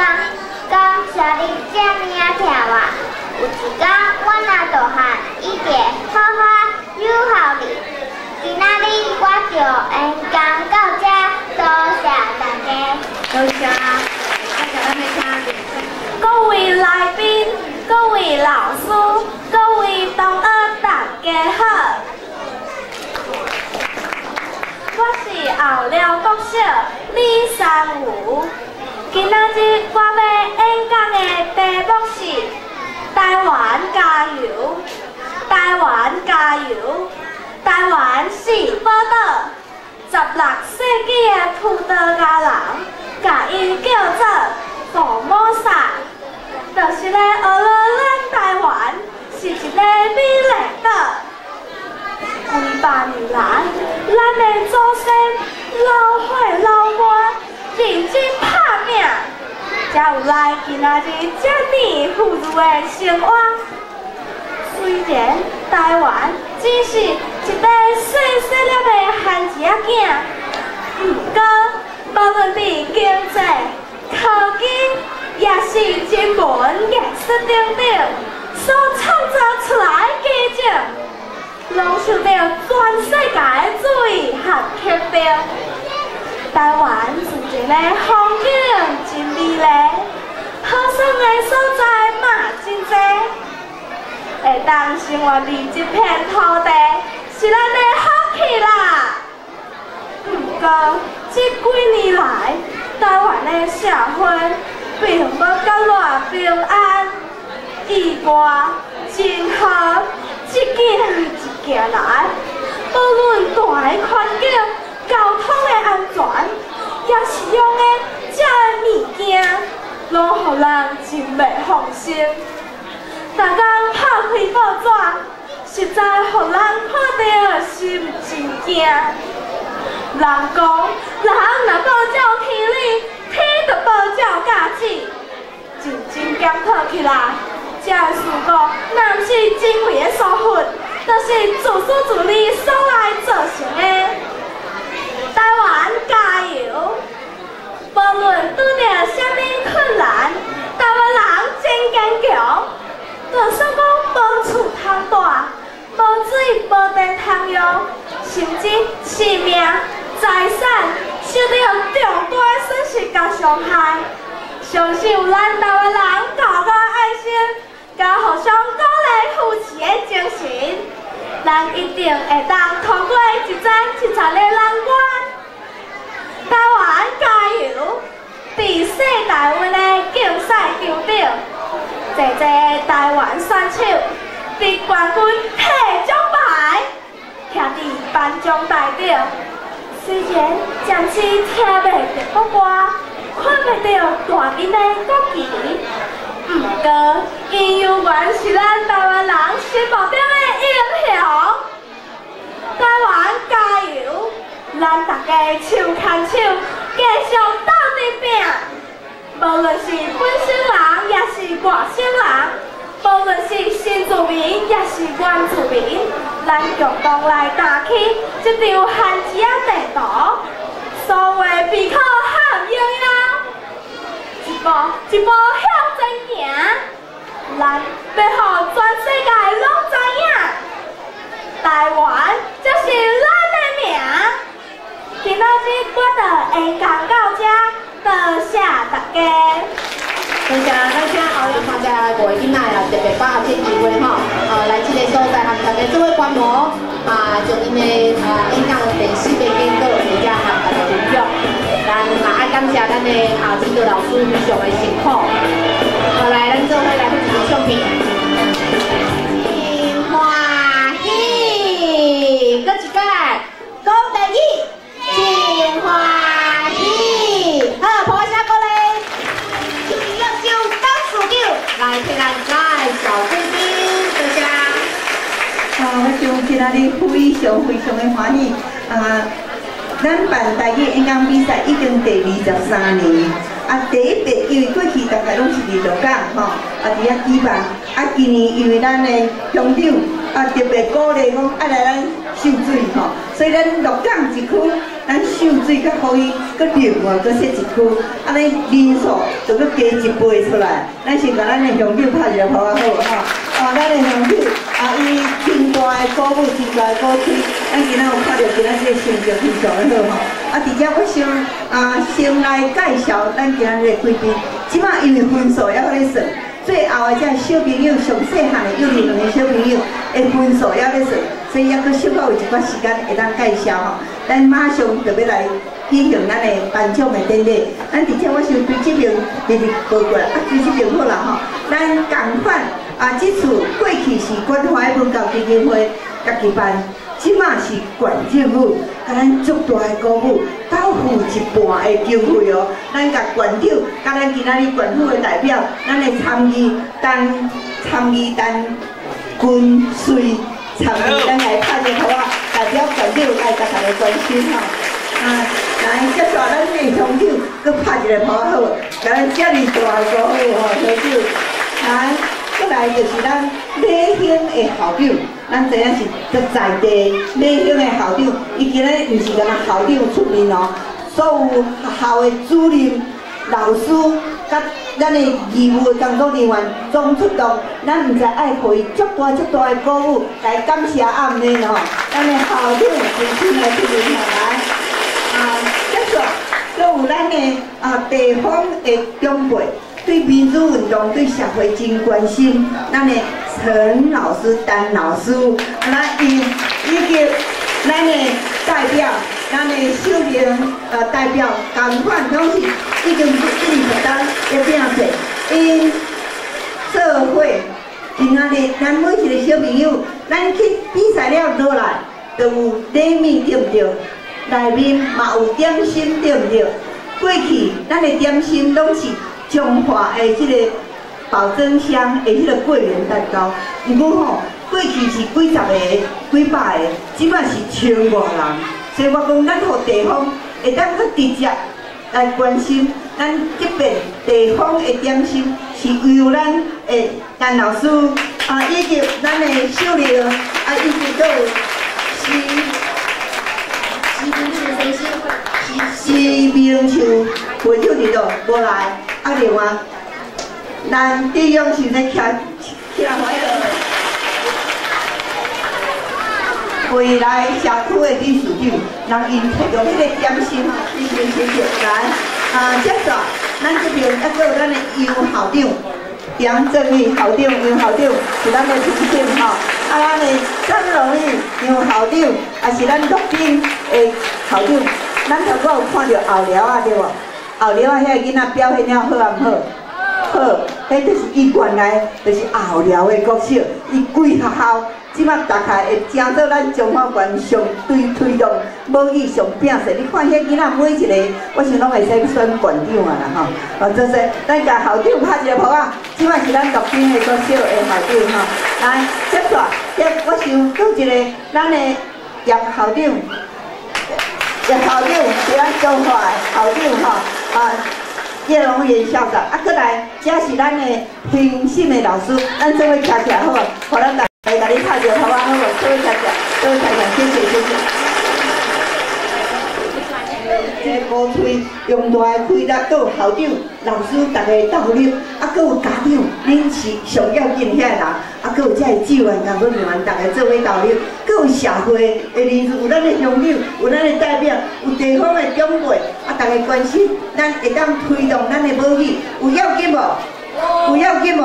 感谢你这尔仔疼我。有一天，我若大汉，一定好好友好你。今仔日我就演讲到这，多谢大家。多谢，多谢咱的请。各位来宾、各位老师、各位同学，大家好。我是后寮国小李三武。今仔日我欲演讲的题目是台湾加油，台湾加油，台湾是宝岛。16世纪的葡萄牙人，共伊叫做福摩萨，就是咧学了咱台湾是一个美丽岛。几百年来，咱的祖先老火老满，认真拍拼，才有来今仔日遮尔富裕的生活。虽然台湾只是一个细细粒的番薯仔囝，毋过无论伫经济、科技，也是人文艺术等等，所创造出来的奇迹，拢受到全世界的注意和肯定。台湾自然的风景真美丽，好耍的所在嘛真济，会当生活伫这片土地，是咱的福气啦。毋过这几年来，台湾的社会并无甲偌平安，意外、情祸一件一件来，无论大的环境、交通的安全，也是用的这个物件，拢予人真袂放心。逐工拍开报纸，实在予人看著心真惊。人讲，人若无照天理，天就无照教旨。认真检讨起来，这个事故若毋是人为的疏忽，就是自私自利所来造成的。台湾加油！无论拄著啥物困难，台湾人真坚强。就算讲无厝通住，无水无电通用，甚至性命、财产受著重大损失佮伤害，相信有咱台湾人厚厚爱心，佮互相鼓励扶持的精神，咱一定会当通过一层一层的难关。台湾加油！伫世大运的竞赛场顶，济济台湾选手伫冠军提奖牌，徛伫颁奖台顶。虽然暂时听袂著国歌，看袂著大面的国旗，毋过𪜶犹原是咱台湾人心目中的英雄。台湾加油！咱大家手牵手，继续斗阵拼。无论是本省人，也是外省人，无论是新住民，也是原住民，咱共同来打起这张番薯仔地图，所有备考和营养，一步一步向前行，咱欲予全世界拢知影，台湾才是咱的名。今仔日我就演讲到这，多谢大家。多谢咱请后日参加五个囡仔啦，特别把握这机会吼，来这个所在和大家做伙观摩，啊，将𪜶的演讲练习的结果，而且和大家分享。咱嘛爱感谢咱的指导老师非常的辛苦。好，来，咱做伙来去一个唱片。真欢喜，阁一摆，讲台语，真欢喜。好，拍声鼓励。来，替咱来小贵宾，多谢。啊，我想今仔日非常非常的欢喜啊！咱办台语演讲比赛已经第23年，啊，第一届因为过去大概拢是伫鹿港吼，啊伫遐举办，啊，今年因为咱的乡长啊特别鼓励讲爱来咱秀水吼，所以咱鹿港一区，咱秀水佮予伊阁另外阁设一区，按呢人数就阁加一倍出来。咱先共咱的乡长拍一个拍仔好吼，啊，咱的乡长啊，伊真大的鼓舞，真大的鼓吹，咱今仔有看著今仔这个成绩非常的好吼。啊，伫遮我先先来介绍咱今仔日的贵宾，这马因为分数犹阁咧算。最后的这小朋友，上细汉的幼儿园的小朋友的分数犹咧算，所以犹阁小可有一寡时间会当介绍吼。咱马上就欲来举行咱的颁奖的典礼。咱伫遮我想对这边直直报过来，啊，对这边好啦吼。咱仝款啊，这次过去是关怀文教基金会家己办，这马是县政府共咱足大的鼓舞，斗付一半的经费哦。咱共县长，佮咱今仔日县府的代表，咱的参议陈参议陈君穗参议，咱来拍个鼓仔，代表县长来共大家关心吼。啊，来，接续咱的乡长，阁拍一个鼓仔好无？共咱遮尔大的鼓舞吼，乡长。来，阁来就是咱马兴的校长，咱知影是伫在地马兴的校长，伊今仔日毋是干焦校长出面哦，所有学校的主任、老师，佮咱的义务的工作人员总出动，咱毋知爱予伊足大足大的鼓舞，来感谢暗暝吼，咱的校长亲身来出面吼来，啊，接续，阁有咱的地方的长辈。对民主运动、对社会真关心，咱的陈老师、陈老师，啊，伊以及咱的代表，咱的秀玲代表，仝款拢是已经一直当咧拼势，𪜶做伙今仔日咱每一个小朋友，咱去比赛了落来，就有礼物对毋对？内面嘛有点心对毋对？过去咱的点心拢是彰化的这个宝珍乡的彼个桂圆蛋糕，毋过吼，过去是几十个、几百个，这马是千外人，所以我讲咱予地方会当阁直接来关心咱这边地方的点心，是由咱的陈老师啊，以及咱的秀玲啊，以及阁有施明秋会长伫佗无来，啊另外，咱地勇先生徛起来欢迎。未来社区的理事长，人𪜶提供彼个点心，你先谢谢来。啊，接续，咱这边犹阁有咱的杨校长，杨正义校长，杨校长是咱的评审吼。啊，咱的张荣义杨校长，也是咱鹿滨的校长。咱头拄有看著后寮仔对无？后寮仔遐个囡仔表现了好啊毋好？好，彼就是伊原来就是后寮的国小，伊规学校这马大概会成做咱彰化县上对推动母语上拼势。你看遐囡仔每一个，我想拢会使选县长啊啦吼。哦，就是咱共校长拍一个噗仔，这马是咱鹿滨的国小的校长吼。来，接续，接我想阁一个咱的叶校长。叶校长是咱彰化的校长吼，啊，叶荣元校长，啊，阁来，这是咱的评审的老师，咱做伙徛起来好无？予咱大家共你拍一个噗仔好无？做伙徛起来，做伙徛起来，谢谢谢谢。这个鼓吹用大的气力，阁有校长、老师逐家投入，啊，阁有家长，恁是上要紧遐个人，啊，阁有遮个志愿工作人员，逐家做伙投入，阁阁有社會的人士，有咱的鄉長，有咱的代表，有地方的長輩，啊，大家關心，咱會當推動咱的母語，有要緊無？有要緊無？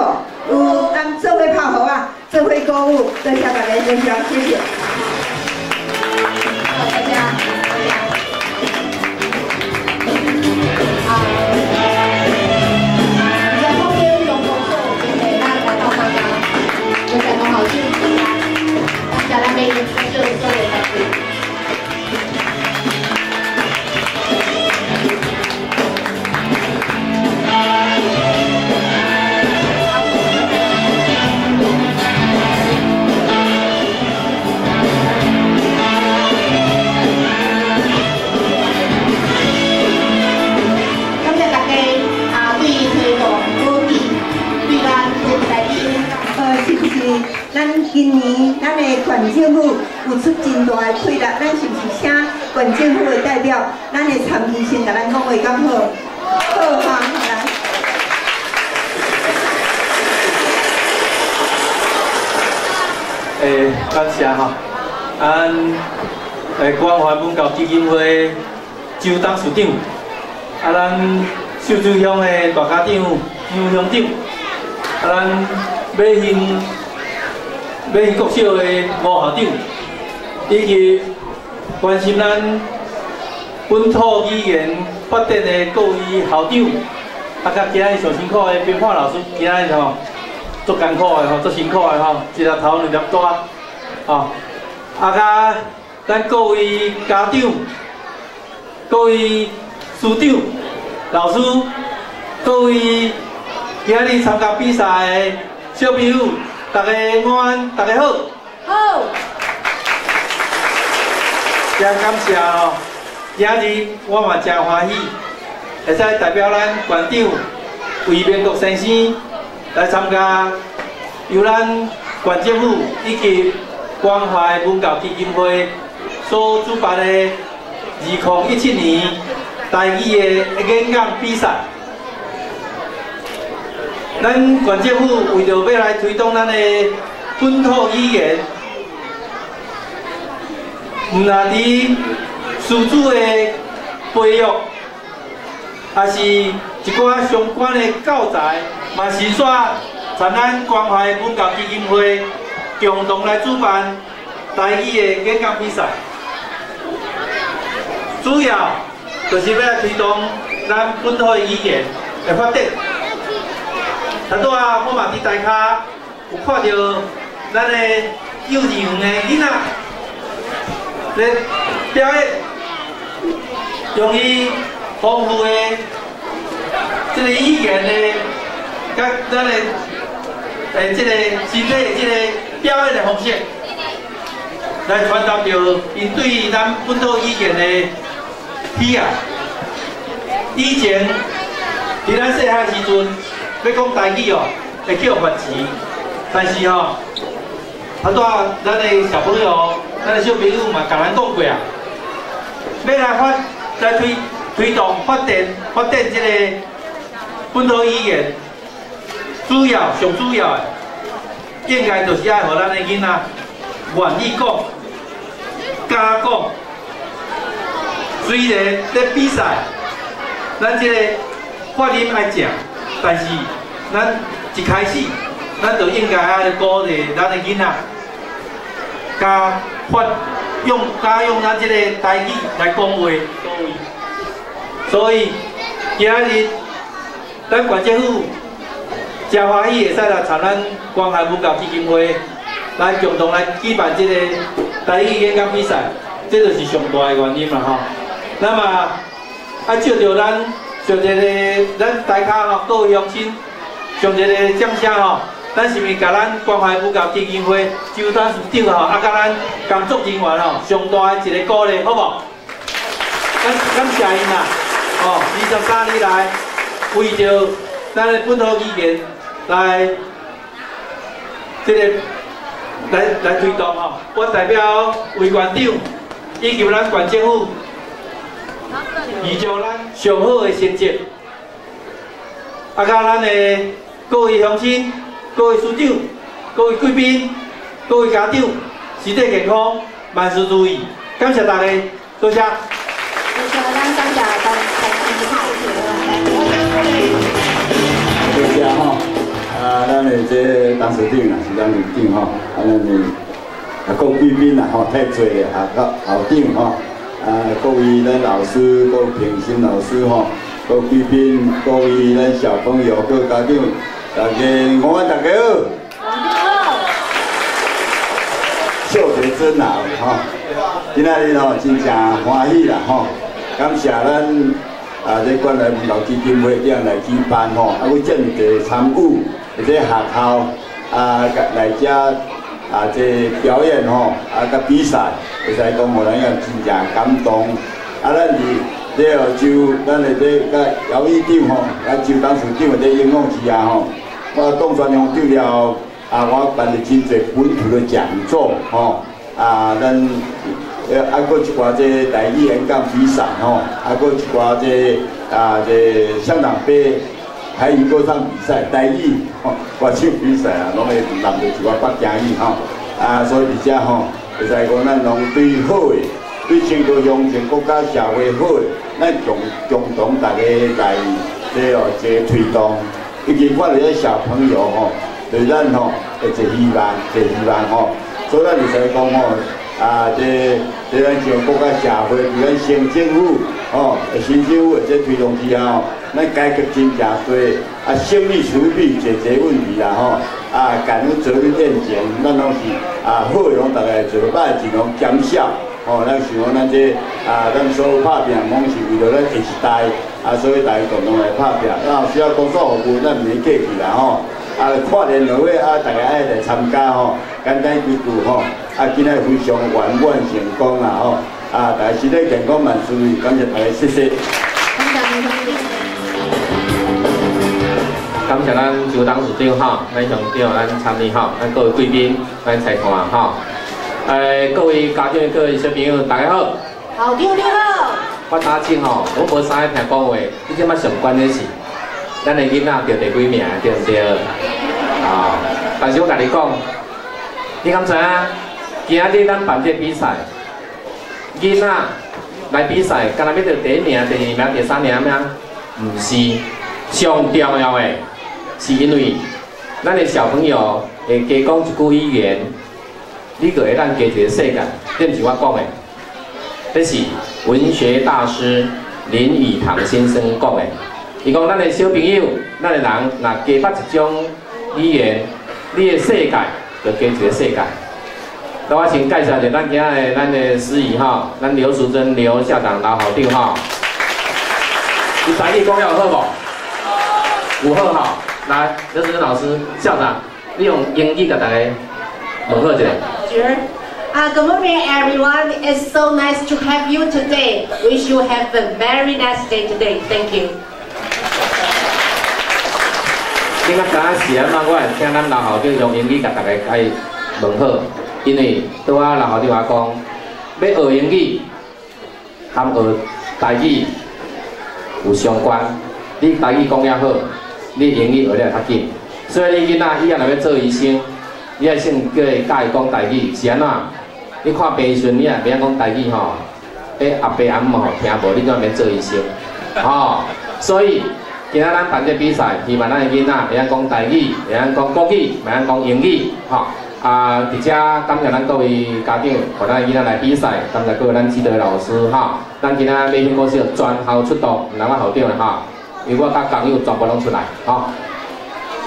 有，咱做伙拍鼓啊，做伙鼓舞，多謝大家，多謝，謝謝。大家。咱今年咱的縣政府有出真大的氣力，咱是毋是請縣政府的代表，咱的參議先共咱講話，敢好？好哈，來。感謝吼，咱關懷文教基金會周董事長，啊，咱秀水鄉的大家長杨鄉長，啊，咱馬興國小的吳校長，以及關心咱本土語言發展的各位校長，啊，佮今日上辛苦的編判老師，今日吼足艱苦的吼，足辛苦的吼，一粒頭兩粒大，吼，啊，佮咱各位家長、各位師長、老師、各位今日參加比賽的小朋友。大家午安，大家好。好。真感謝哦，今日我嘛真歡喜，會使代表咱縣長魏明國先生來參加由咱縣政府以及關懷文教基金會所主辦的2017年台語的演講比賽。咱縣政府為著欲來推動咱的本土語言，毋但佇師資的培育，也是一寡相關的教材，嘛是煞參咱關懷文教基金會共同來主辦台語的演講比賽，主要就是欲來推動咱本土的語言的發展。頭拄仔我嘛佇台跤有看到咱的幼稚園的囡仔咧表演，用伊豐富的這個語言的，佮咱的這個身體的這個表演的方式，來傳達著𪜶對咱本土語言的喜愛。以前佇咱細漢時陣，欲講台語哦，會叫罰錢，但是吼，頭拄仔咱的小朋友、咱的小朋友嘛，共咱講過啊，欲來發來推動發展這個本土語言，主要上主要的，應該就是愛予咱的囡仔願意講、敢講。雖然咧比賽，咱這個發音愛正。但是，咱一開始，咱就應該愛鼓勵咱的囡仔，加用咱這個台語來講話。所以，今日咱縣政府真歡喜會使來參咱關懷文教基金會來共同來舉辦這個台語演講比賽，這就是上大的原因啦吼。那麼，啊，借著咱。上一个咱台跤吼，各位鄉親，上一个掌聲吼，咱是毋是共咱關懷文教基金會周董事長吼，啊，佮咱工作人員吼，上大的一個鼓勵，好無？感謝𪜶啦，哦，23年來為著咱的本土語言來這個來推動吼，我代表魏縣長以及咱縣政府。預祝咱上好的成績，啊，佮咱的各位鄉親、各位師長、各位貴賓、各位家長，身體健康，萬事如意。感謝大家，多謝。多謝咱感謝陳多謝吼，啊，咱的這董事長啊，是咱院長吼，啊，咱的啊各貴賓啊吼，太濟了啊，各校長吼，啊，各位咱老師，各位評審老師吼，各貴賓，各位咱小朋友，各家長，大家午安，大家好。好。笑得真好吼，今仔日吼真正歡喜啦吼，感謝咱啊這關愛文教基金會這樣來舉辦吼，啊，閣遮爾濟參與，這學校啊來遮啊這表演吼，啊佮比賽，會使講予咱也真正感動。啊，咱佇這個周，咱的這佮姚議長吼，啊周董事長的這影響之下吼，我當選鄉長了後，啊，我辦了真濟本土的講座吼，啊，咱啊，閣一寡這台語演講比賽吼，啊，閣一寡這啊這鄉長杯台語歌唱比賽，台語吼歌唱比賽啊，攏會納入一寡北京語吼，啊，所以佇遮吼，會使講咱攏對好的，對整個鄉鎮國家社會好的，咱共共同大家來這哦這推動，尤其看著這小朋友吼，對咱吼會一希望，一希望吼，所以咱會使講吼。啊，這這咱像國家社會，佇咱省政府，吼，新政府的這推動之下吼，咱改革真正多，啊，省力處理濟濟問題啦吼，啊，感恩責任願景，咱攏是啊，好的攏逐个做，歹的盡量減少，吼，咱想講咱這啊，咱所有拍拼，攏是為著咱下一代，啊，所以大家共同來拍拼，啊，有需要工作服務，咱毋免客氣啦吼，啊，跨年晚會啊，大家愛來參加吼，簡單幾句吼。啊，今仔非常圓滿成功啦吼！啊，大家身體健康，萬事如意，感謝大家，謝謝。感謝咱周董事長吼，咱鄉長，咱參與吼，咱各位貴賓，咱裁判吼，各位家長、各位小朋友，大家好。校長你好。我早前吼，我無啥愛聽講話，你這擺上懸的是，咱的囡仔得第幾名，對毋對？啊，但是我共你講，你敢知影？今仔日咱辦這個比賽，囡仔來比賽，敢若欲得第一名、第二名、第三名嗎？毋是，上重要的是因為咱的小朋友會加講一句語言，你就會當加一個世界。這毋是我講的，這是文學大師林語堂先生講的。伊講咱的小朋友，咱的人若加捌一種語言，你的世界就加一個世界。那我先介紹一下咱今仔的咱的司儀吼，咱劉淑珍劉校長、劉校長吼，你台語講了好無？有好吼，來，劉淑珍老師校長，你用英語共大家問好一下。 Sure. Good morning, everyone. It's so nice to have you today. Wish you have a very nice day today. Thank you. 你敢知影是按怎？我會請咱劉校長用英語共大家來問好。因為拄仔劉校長話講，欲學英語含學台語有相關。你台語講了好，你英語學了較緊。所以你囡仔以後若欲做醫生，你愛先叫伊教伊講台語，是按怎？你看病時陣，你若袂曉講台語吼，彼阿伯阿姆吼聽無，你怎免做醫生？吼，所以今仔咱辦這比賽，希望咱的囡仔會曉講台語，會曉講國語，會曉講英語，吼。啊，佇遮感謝咱各位家長，予咱囡仔來比賽，感謝各位咱指導的老師哈。咱今仔馬興國小全校出動，毋但我校長啦哈，因為我佮工友全部攏出來，吼。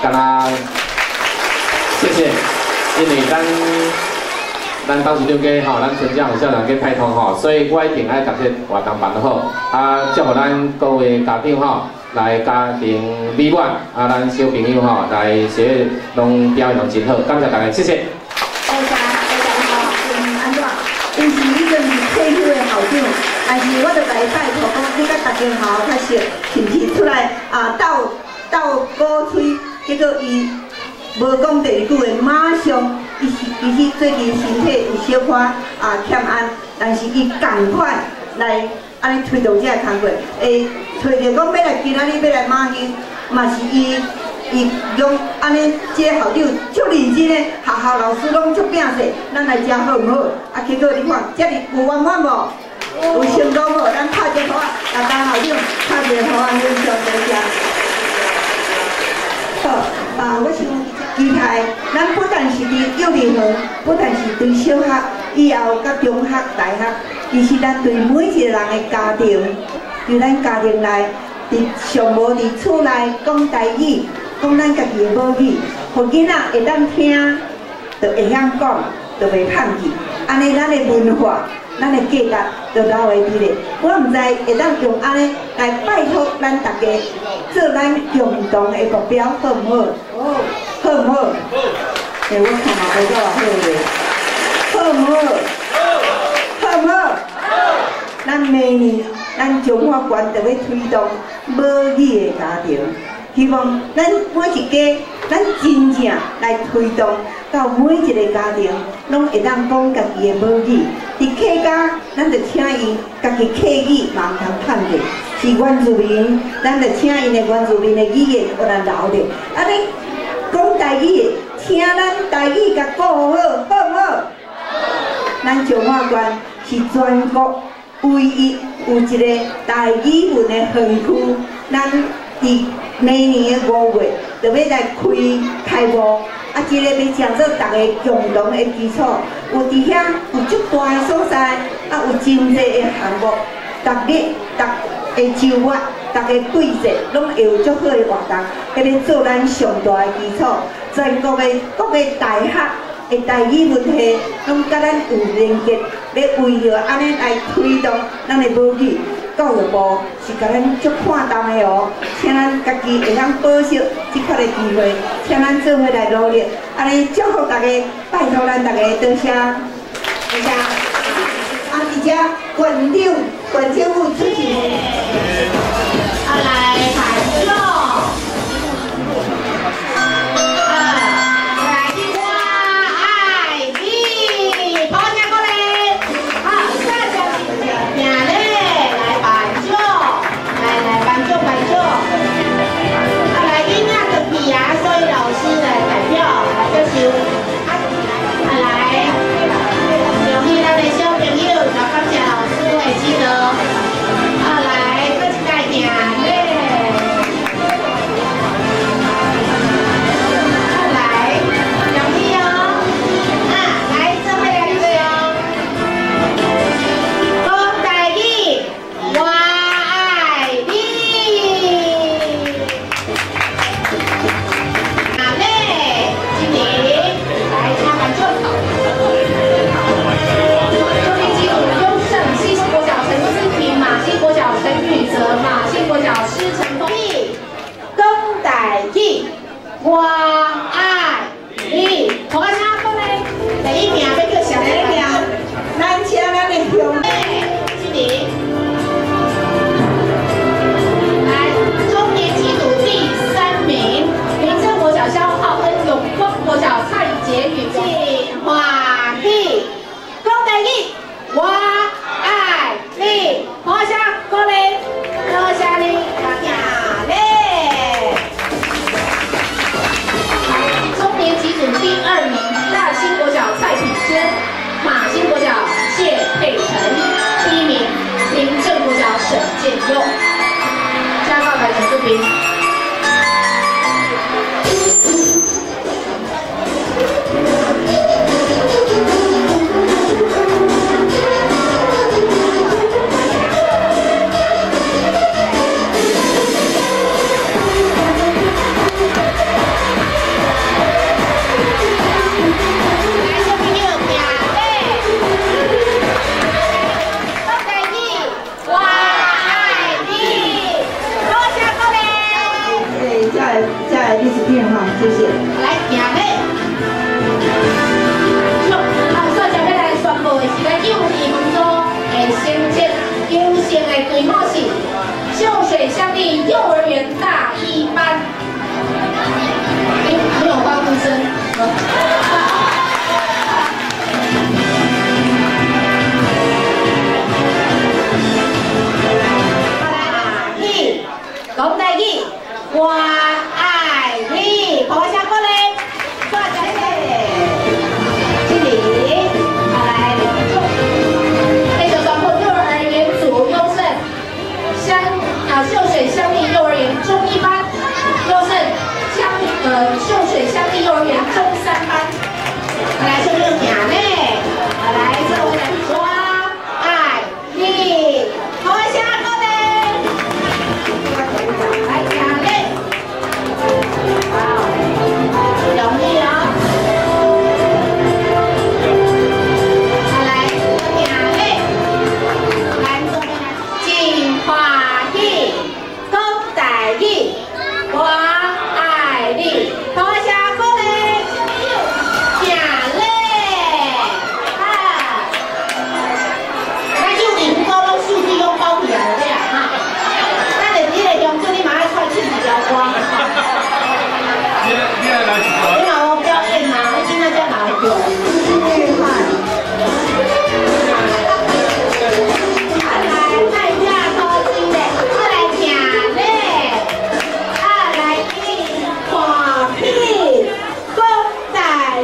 敢若謝謝，因為咱咱董事長加吼，咱村長校長加拜託吼，所以我一定愛共這活動辦好，啊，祝福咱各位家長吼，來家庭美滿，啊，咱小朋友吼來學攏表現攏真好，感謝大家，謝謝。多謝多謝吼，按怎？伊是已經是退休的校長，但是我就共伊拜託講，你佮逐間學校較熟，是毋是出來啊鬥鬥鼓吹？結果伊無講第二句話，馬上伊是其實最近身體有小可啊欠安，但是伊仝款來按呢推動這个工作，會揣著講欲來今仔日欲來馬興，嘛是伊伊拢按呢，这个校长足认真的，学校老师拢足拼势，咱来遮好毋好？啊，结果你看，遮尔有圆满无？有成功无？咱拍一个鼓仔，大家校长拍一个鼓仔，非常多谢。好，啊，我想期待，咱不但是伫幼儿园，不但是对小学，以后佮中学、大学，其实咱对每一个人的家庭，对咱家庭内，伫上无伫厝内讲台语，讲咱家己的母语，予囡仔会当听，就会晓讲，就袂放弃。按呢，咱的文化，咱的价值就留会伫咧。我毋知会当用按呢来拜托咱大家，做咱共同的目标，好毋好？好毋好？欸，我看嘛无够好咧，好毋好？好毋好？咱明年，咱彰化县就欲推动母语的家庭，希望咱每一家，咱真正来推动到每一个家庭，拢会当讲家己的母语。伫客家，咱就请𪜶家己客语嘛毋通趁著，是原住民，咱就请𪜶的原住民的语言予咱留著。按呢讲台语的，请咱台语共顾好，好毋好？咱彰化县是全国唯一有一个台语文的园区，咱伫明年的5月就欲来开幕，啊，这个欲成做大家共同的基础。有伫遐有足大的所在，啊，有真济的项目，逐日、逐个周末、逐个季节，拢会有足好的活动，彼个做咱上大的基础。全国的各个大学的台语文系，拢佮咱有连结，欲为著按呢来推动咱的母语。教育部是共咱足看重的哦，请咱家己会当把握这款的机会，请咱做伙来努力，按呢祝福大家，拜托咱大家多谢，多谢。啊，伫遮县长、县政府出席。啊，来拍手。我爱你，同阿声讲咧，第一名欲叫啥？第一名，咱请咱的乡。这里，来，中年级组第3名，民政国小肖浩恩，永光国小蔡杰宇，真欢喜，讲台语，我爱你，同阿声讲咧，多谢你，第2名，大兴国小蔡品珍，马兴国小谢佩成，第1名平镇国小沈建佑。加告白陈志平。谢谢。来，行咧。好，所以要来宣布的是咱幼儿园组的成绩，优胜的队伍是秀水乡立幼儿园大一班。欸，没有欢呼声。来，讲台语，我爱你。啊，秀水乡立幼儿园中一班，优胜乡秀水乡立幼儿园中三班。来，小朋友行咧，来，这位来，我爱你，好，下个咧，来行咧，好，容易哦。来，行咧，来，这边来，真欢喜，讲台语，我爱你，好，下个咧，小朋友行咧，啊，咱幼儿园狗拢秀水拢包起来了对啊，哈，咱的这个乡镇你嘛爱出来唱一条歌。你若有表演嘛，你今仔才来对。啊来，卖拼土地咧，啊来行咧，啊来真欢喜，讲台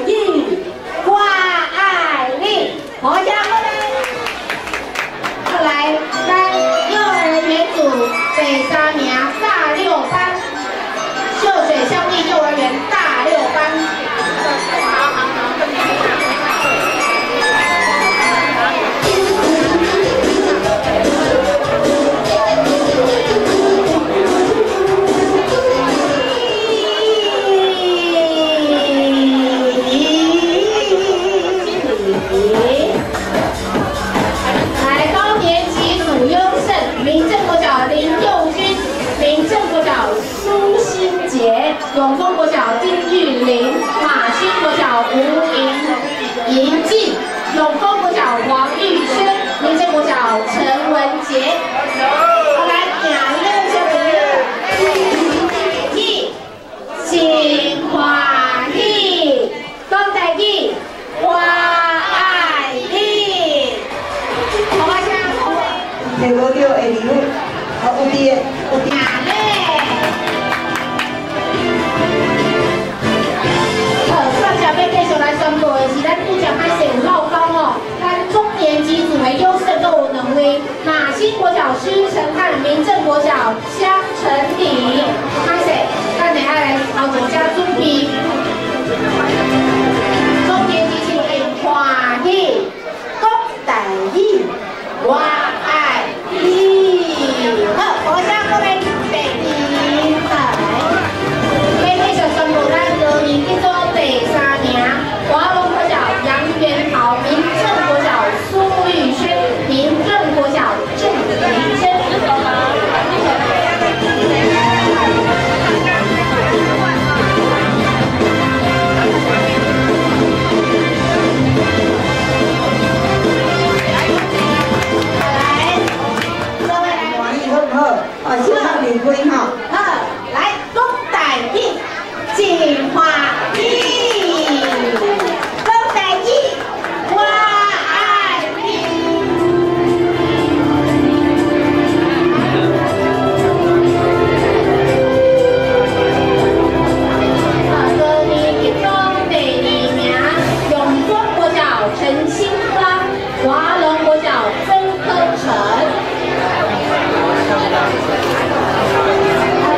语，我爱你，好，下个咧。后来，咱幼儿园组第三名大六班，秀水乡立幼儿园大六班。来，高年级组优胜，民政国小林佑君，民政国小苏新杰，永丰国小丁玉玲，马勋国小吴莹莹静，永丰国小黄玉轩，民政国小陈文杰。好，来，行咧，小朋友，真欢喜，讲台语，我爱你。好，我先。摕无著会离婚，哦，有伫的，有伫。行咧。好，上下要继续来宣布的是，咱拄则歹势有漏讲哦，咱中年级组的优胜阁有两位，马新国小施承汉，民政国小江成礼。歹势，咱下爱来后一家准备。中年级组的欢喜，讲台语，我爱你。好，我先过来第二来。要继续宣布咱高年级组第三名，华龙国小杨元豪，民政国小苏玉轩，民政国小郑怡珍。来，各位来。欢喜好唔好？哦，小可离开吼。好，来讲台语，真欢喜，讲台语，我爱你。高年级组第二名，永丰国小陈清芳，华龙国小曾科成。来，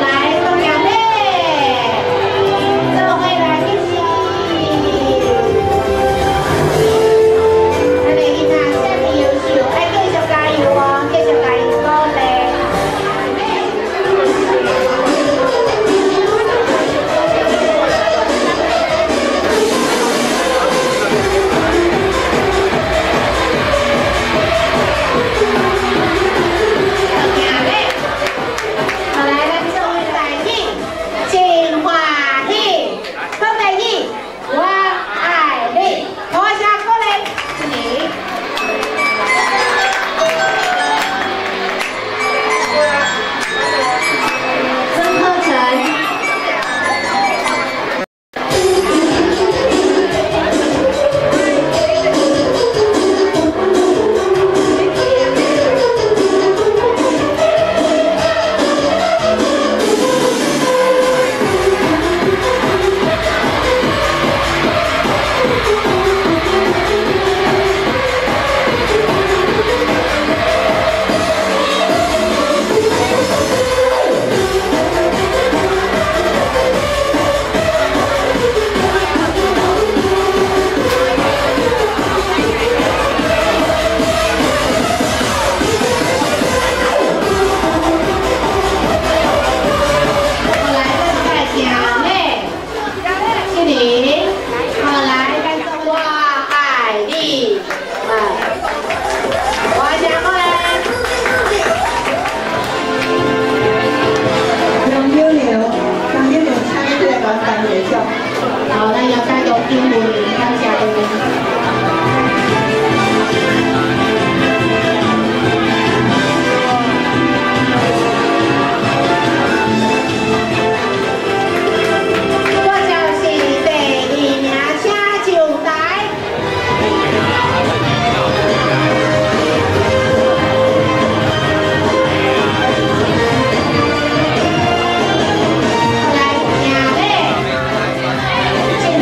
丁文玲，感謝大家。我就是第二名，請上台。來聽咧，這年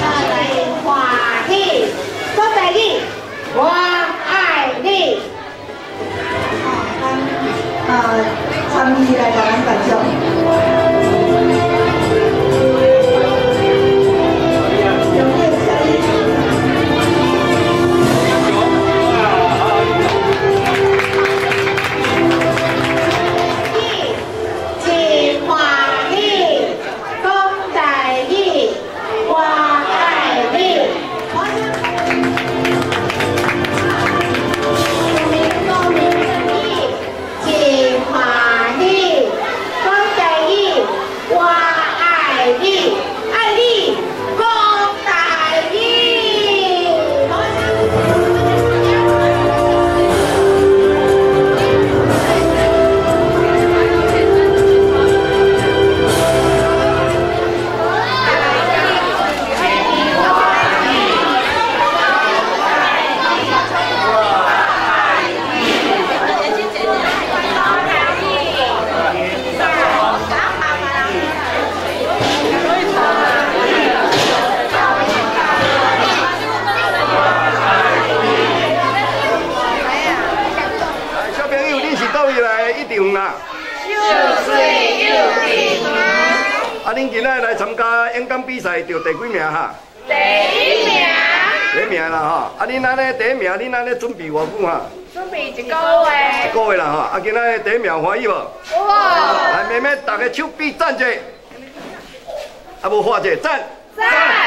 來歡喜，講台語，我愛你。參與來共咱頒獎。真歡喜，講台語，我愛你。真歡喜，講台語，我愛你，愛你，講台語。小朋友，恁是佗位來一場啦？秀水幼稚園。啊，恁今仔來參加演講比賽，得第幾名哈？第一名。第一名啦吼！啊，恁按呢第一名，恁按呢準備偌久哈？準備一個月。一個月啦吼！啊，今仔第一名歡喜無？有。來，妹妹，大家手臂讚者，啊無畫者讚。讚。